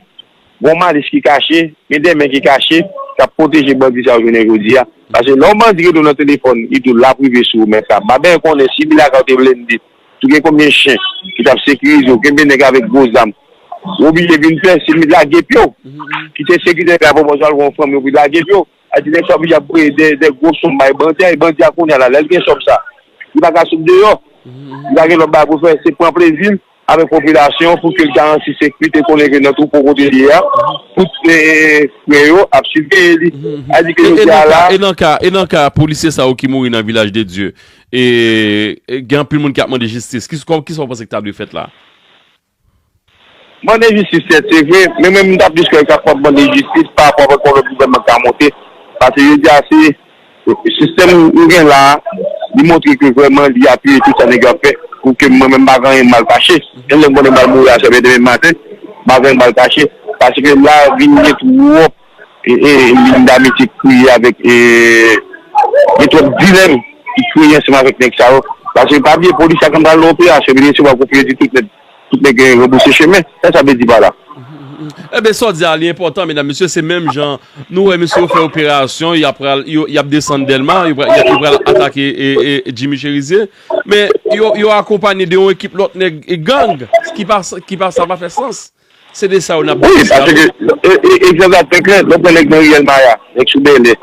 gon malis ki kache, gen de men ki kache, k ap pwoteje bandi sa yo jounen jodi a. Paske lè yon bandi rele w nan telefòn, li di w l ap rive sou ou, men sa, m pa bezwen konnen si mi lakay ou te blende, tou gen konbyen chen ki t ap sekirize w, kenbe nèg avèk gwo zam. Ou oblije vin pè, si li lage pye w. Kite sekirite la pwopòze al wè yon fanmi, ou vin lage pye w. A di nèg sa oblije ap voye de, de gwo sòm bay bandi a, e bandi a kounye a la, lè l gen sòm sa, li pa ka sot deyò. Li pa gen lòt bagay pou fè, se pran plezi l avèk popilasyon pou ke l garanti sekirite, konnen ke nan twoupo kote li ye a, tout, e, frè yo ap siveye li. A di ke jodi a la. E nan ka, e nan ka polisye sa yo ki mouri nan Vilaj de Dye, e, e gen anpil moun k ap mande jistis. Ki, kòm, kisa w panse ki ta dwe fèt la? Mande jistis, sèt, se vre, men mwen, m t ap plis kwè k ap mande jistis pa rapò avèk yon lòt gouvènman k ka monte. Paske jodi a, se sistèm nou gen la a, li montre ke vrèman li apiye tout sa nèg yo ap fè, pou ke mwen menm m pa gen anyen m al kache. Menm lè m konnen m al mouri a sèt è demen maten, m pa gen anyen m al kache. Paske la, vin gen twòp e, e, liy damitye k kreye avèk, e, gen twòp dilèm ki kreye ansanm avèk nèg sa yo. Paske pa bliye, polis la, kan pral nan operasyon, vin resevwa kou fouye di tout nèg, tout nèg gen ranbouse chemen. Sa sa vle di pa la? Enben, sa w di a, li enpòtan, medam, mesye, se menm jan nou wè mesye yo fè operasyon, y ap pral, yo, y ap desann Dèlma, yo pral, y ap, yo pral atake, e, e, Jimmy Chérizier. Men yo, yo akonpanye de yon ekip lòt nèg, e, gang, ki pa, ki pa, sa pa fè sans. Se de sa yo n ap wi, pale paske, e, e, egzanp la trè klè, lè w pran nèg nan riyèl Maya, nèg sou Bèlè,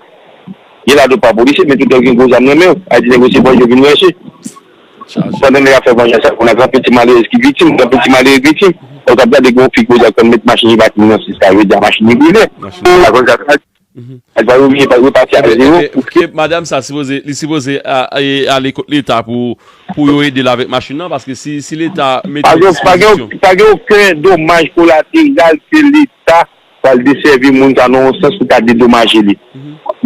gen ladan yo pa polisye, men tout nèg gen gwo zam nan men yo. A di nèg yo se bandi yo vin ranse. Pandan nèg ap fè vanjans sa, kounye a gen anpil ti malerèz ki viktim, gen anpil ti malere k viktim. Lè w t ap gade gen yon fi koze ak konn met machin li bati nan sis la, yo di a machin li brile. Machin. Akoz sa, Èl pa yo bliye pa repati a zewo. Ebyen, ebyen, madam sa sipoze, li sipoze a, a, ale kot Leta pou, pou yo ede l avèk machin nan, paske si, si Leta mete disponisyon. Pa gen, pa gen, pa gen okenn domaj kolateral ke Leta pral desèvi moun sa nan yon sans pou ta dedomaje li.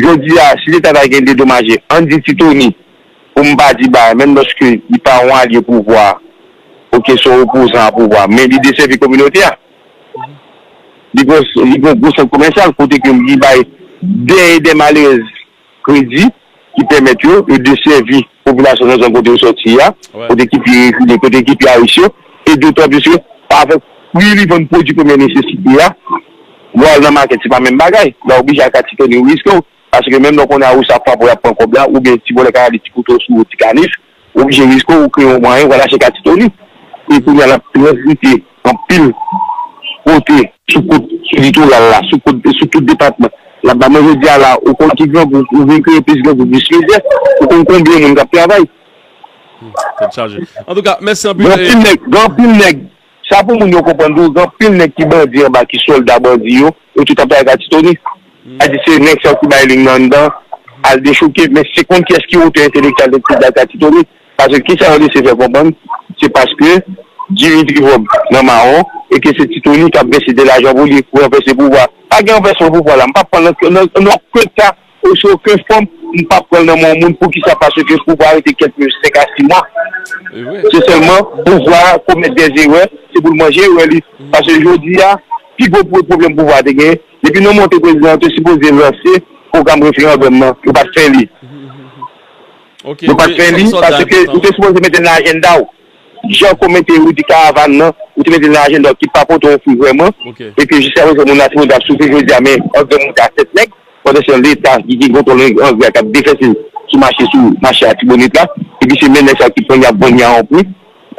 Jodi a, si Leta ta gen dedomaje, ann di Ti Tony, pou m pa di bagay, menm lòske li pa yon alye pouvwa, oke, se yon opozan a pouvwa, men li desèvi kominote a. Li gen, li gen yon gwo sant komèsyal kote ke li bay dè e dè malerèz kredi ki pèmèt yo, yo desèvi popilasyon nan zòn kote yo sòti a, kote ki pi rekile, kote ki pi aris yo, e dotan plis ke avèk pri li vann pwodui premyè nesesite a, lè w al nan makèt, se pa menm bagay. Lè w oblije al Katitoni, ou riske w. Paske menm lè w konnen a ou sa fwa pou y ap pran kòb la, oubyen ti vòlè ka rale ti kouto sou ou, ti kanif, ou oblije riske w, ou kreye yon mwayen, w al achte Katitoni. E kounye a, l ap transite anpil kote, sou kot, sou litoral la, sou kot, sou tout depatman. L ap ba mwen jodi a la, ou konn ki grangou, ou vin kreye plis grangou, plis mizè, ou konn konbyen moun k ap travay. Tèt chaje. Antouka, mèsi anpil. Gen anpil nèg, gen anpil nèg. Sa pou moun yo konprann tou, gen anpil nèg ki bandi anba, ki sòlda bandi yo, yo tout ap travay Katitoni. Sa di se nèg sa yo ki bay liy nan anndan, al dechouke, men se konn kiyès ki otè entèlektyèl nèg ki bay Katitoni. Paske kisa yo lese fè konprann, se paske Dimitri Vorbe nan mawon, e ke se Titoni k ap vèse de lajan pou li, pou ranvèse pouvwa. Pa gen ranvèsman pouvwa la, m p ap pran nan, nan, nan okenn ka, oswa okenn fòm, m p ap pran l nan men yon moun. Poukisa? Paske pouvwa a rete kèk senk a sis mwa. Se sèlman pouvwa a komèt dè erè, se pou l manje erè li. Paske jodi a, pi gwo pwoblèm pouvwa a te genyen, depi nou monte prezidan, yo te sipoze lanse pwogram referandòm nan, yo pa t fè li. Yo pa t fè li, paske ou te sipoze mete l nan ajanda w. Jan w mete Rudy Caravane nan, ou te mete l nan ajanda w ki pa pote yon fwi vrèman, e ke jiskaprezan moun la sipoze ap soufri jodi a, men angrè monte a sèt nèg, pandan se Leta ki gen kontwòl angrè a k ap defèse sou mache, sou mache Latibonit la, epi se menm nèg sa yo ki pran y ap vann y a yon pri,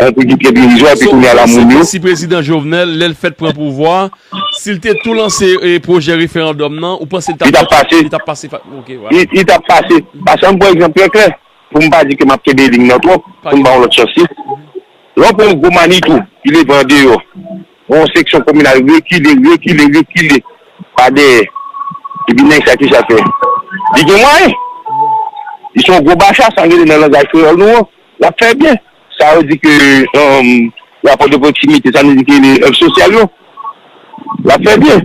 yon pri ki trè derizwa, epi kounye a la moun yo. Si prezidan Jovenel, lè l fèt pran pouvwa, si l te tou lanse pwojè referandòm nan, ou panse li t ap pase? Li t ap pase. Li t ap pase. Paske ann pran egzanp trè klè. Pou m pa di ke m ap kenbe liy nan twòp, pou m ba yon lòt chans li. Lè w pran yon gwo Manitou ki leve andeyò, yon seksyon kominal rekile, rekile, rekile pa dèyè, epi nèg sa ki sa fè? Li gen mwayen. Li se yon gwo bacha, sa n rele nan langaj kreyòl nou an, l ap fè byen. Sa yo di ke rapò de pwoksimite, sa nou di ke le èv sosyal yo, l ap fè byen.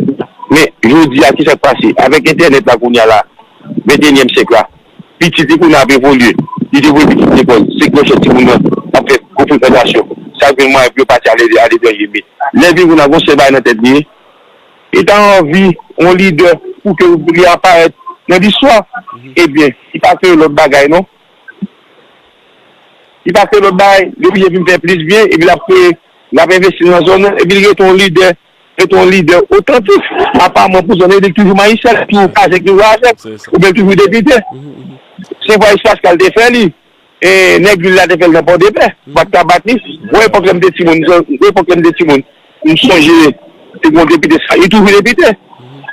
Men, jodi a, kisa k pase? Avèk entènèt la kounye a la, ventenyèm syèk la, pitit li kounye a ap evolye. Li te voye pitit li lekòl, se klòchèt timoun nan ap fè gwo frekantasyon. Sa k vin mwayen pou yo pati aletranje. Men, lè l vin kounye a, gon sèl bagay nan tèt li, li ta anvi yon lidè pou ke li aparèt nan listwa. Ebyen, li pa kreye lòt bagay non. Li pa kreye lòt bagay, li oblije vin fè plis byen, epi l ap kreye, l ap envesti nan zòn nan, epi l rete yon lidè, rete yon lidè otantik. Aparman pou zòn nan, li toujou majistra, li toujou kazèk, toujou azèk, oubyen toujou depite. Se vwa espas k al te fè li, e nèg vil la te fè l nan Pòdepè, bat ka bat li. Gwo epòk lè m te timoun, gwo epòk lè m te timoun, m sonje, te gen yon depite, sa, li toujou depite,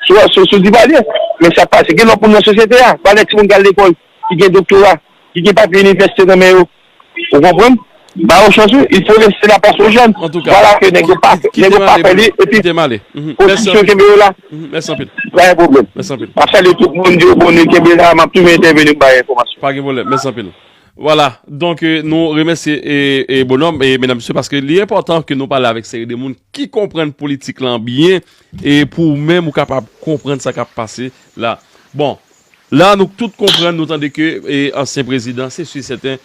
sou, sou, sou Divalye. Men sa k pase, gen lòt moun nan sosyete a, pa lè timoun k al lekòl, ki gen doktora, ki gen papye inivèsite nan men yo. Ou konprann? Ba yo chans wi, il faut laisser la place aux jeunes. Vwala ke nèg yo pa fè li, epi pozisyon kenbe yo la. Mèsi anpil. Pa gen pwoblèm. Mèsi anpil. M ap salye tout moun, di yo bonnwi, kenbe la, m ap toujou entèveni pou bay enfòmasyon. Pa gen pwoblèm, mèsi anpil. Vwala, donk nou remèsye e, e bonòm e medam mesye paske li enpòtan ke nou pale avèk seri de moun ki konprann politik lan byen e pou ou menm ou kapab konprann sa k ap pase la. Bon, la nou tout konprann, nou tande ke e, ansyen prezidan, se si sèten,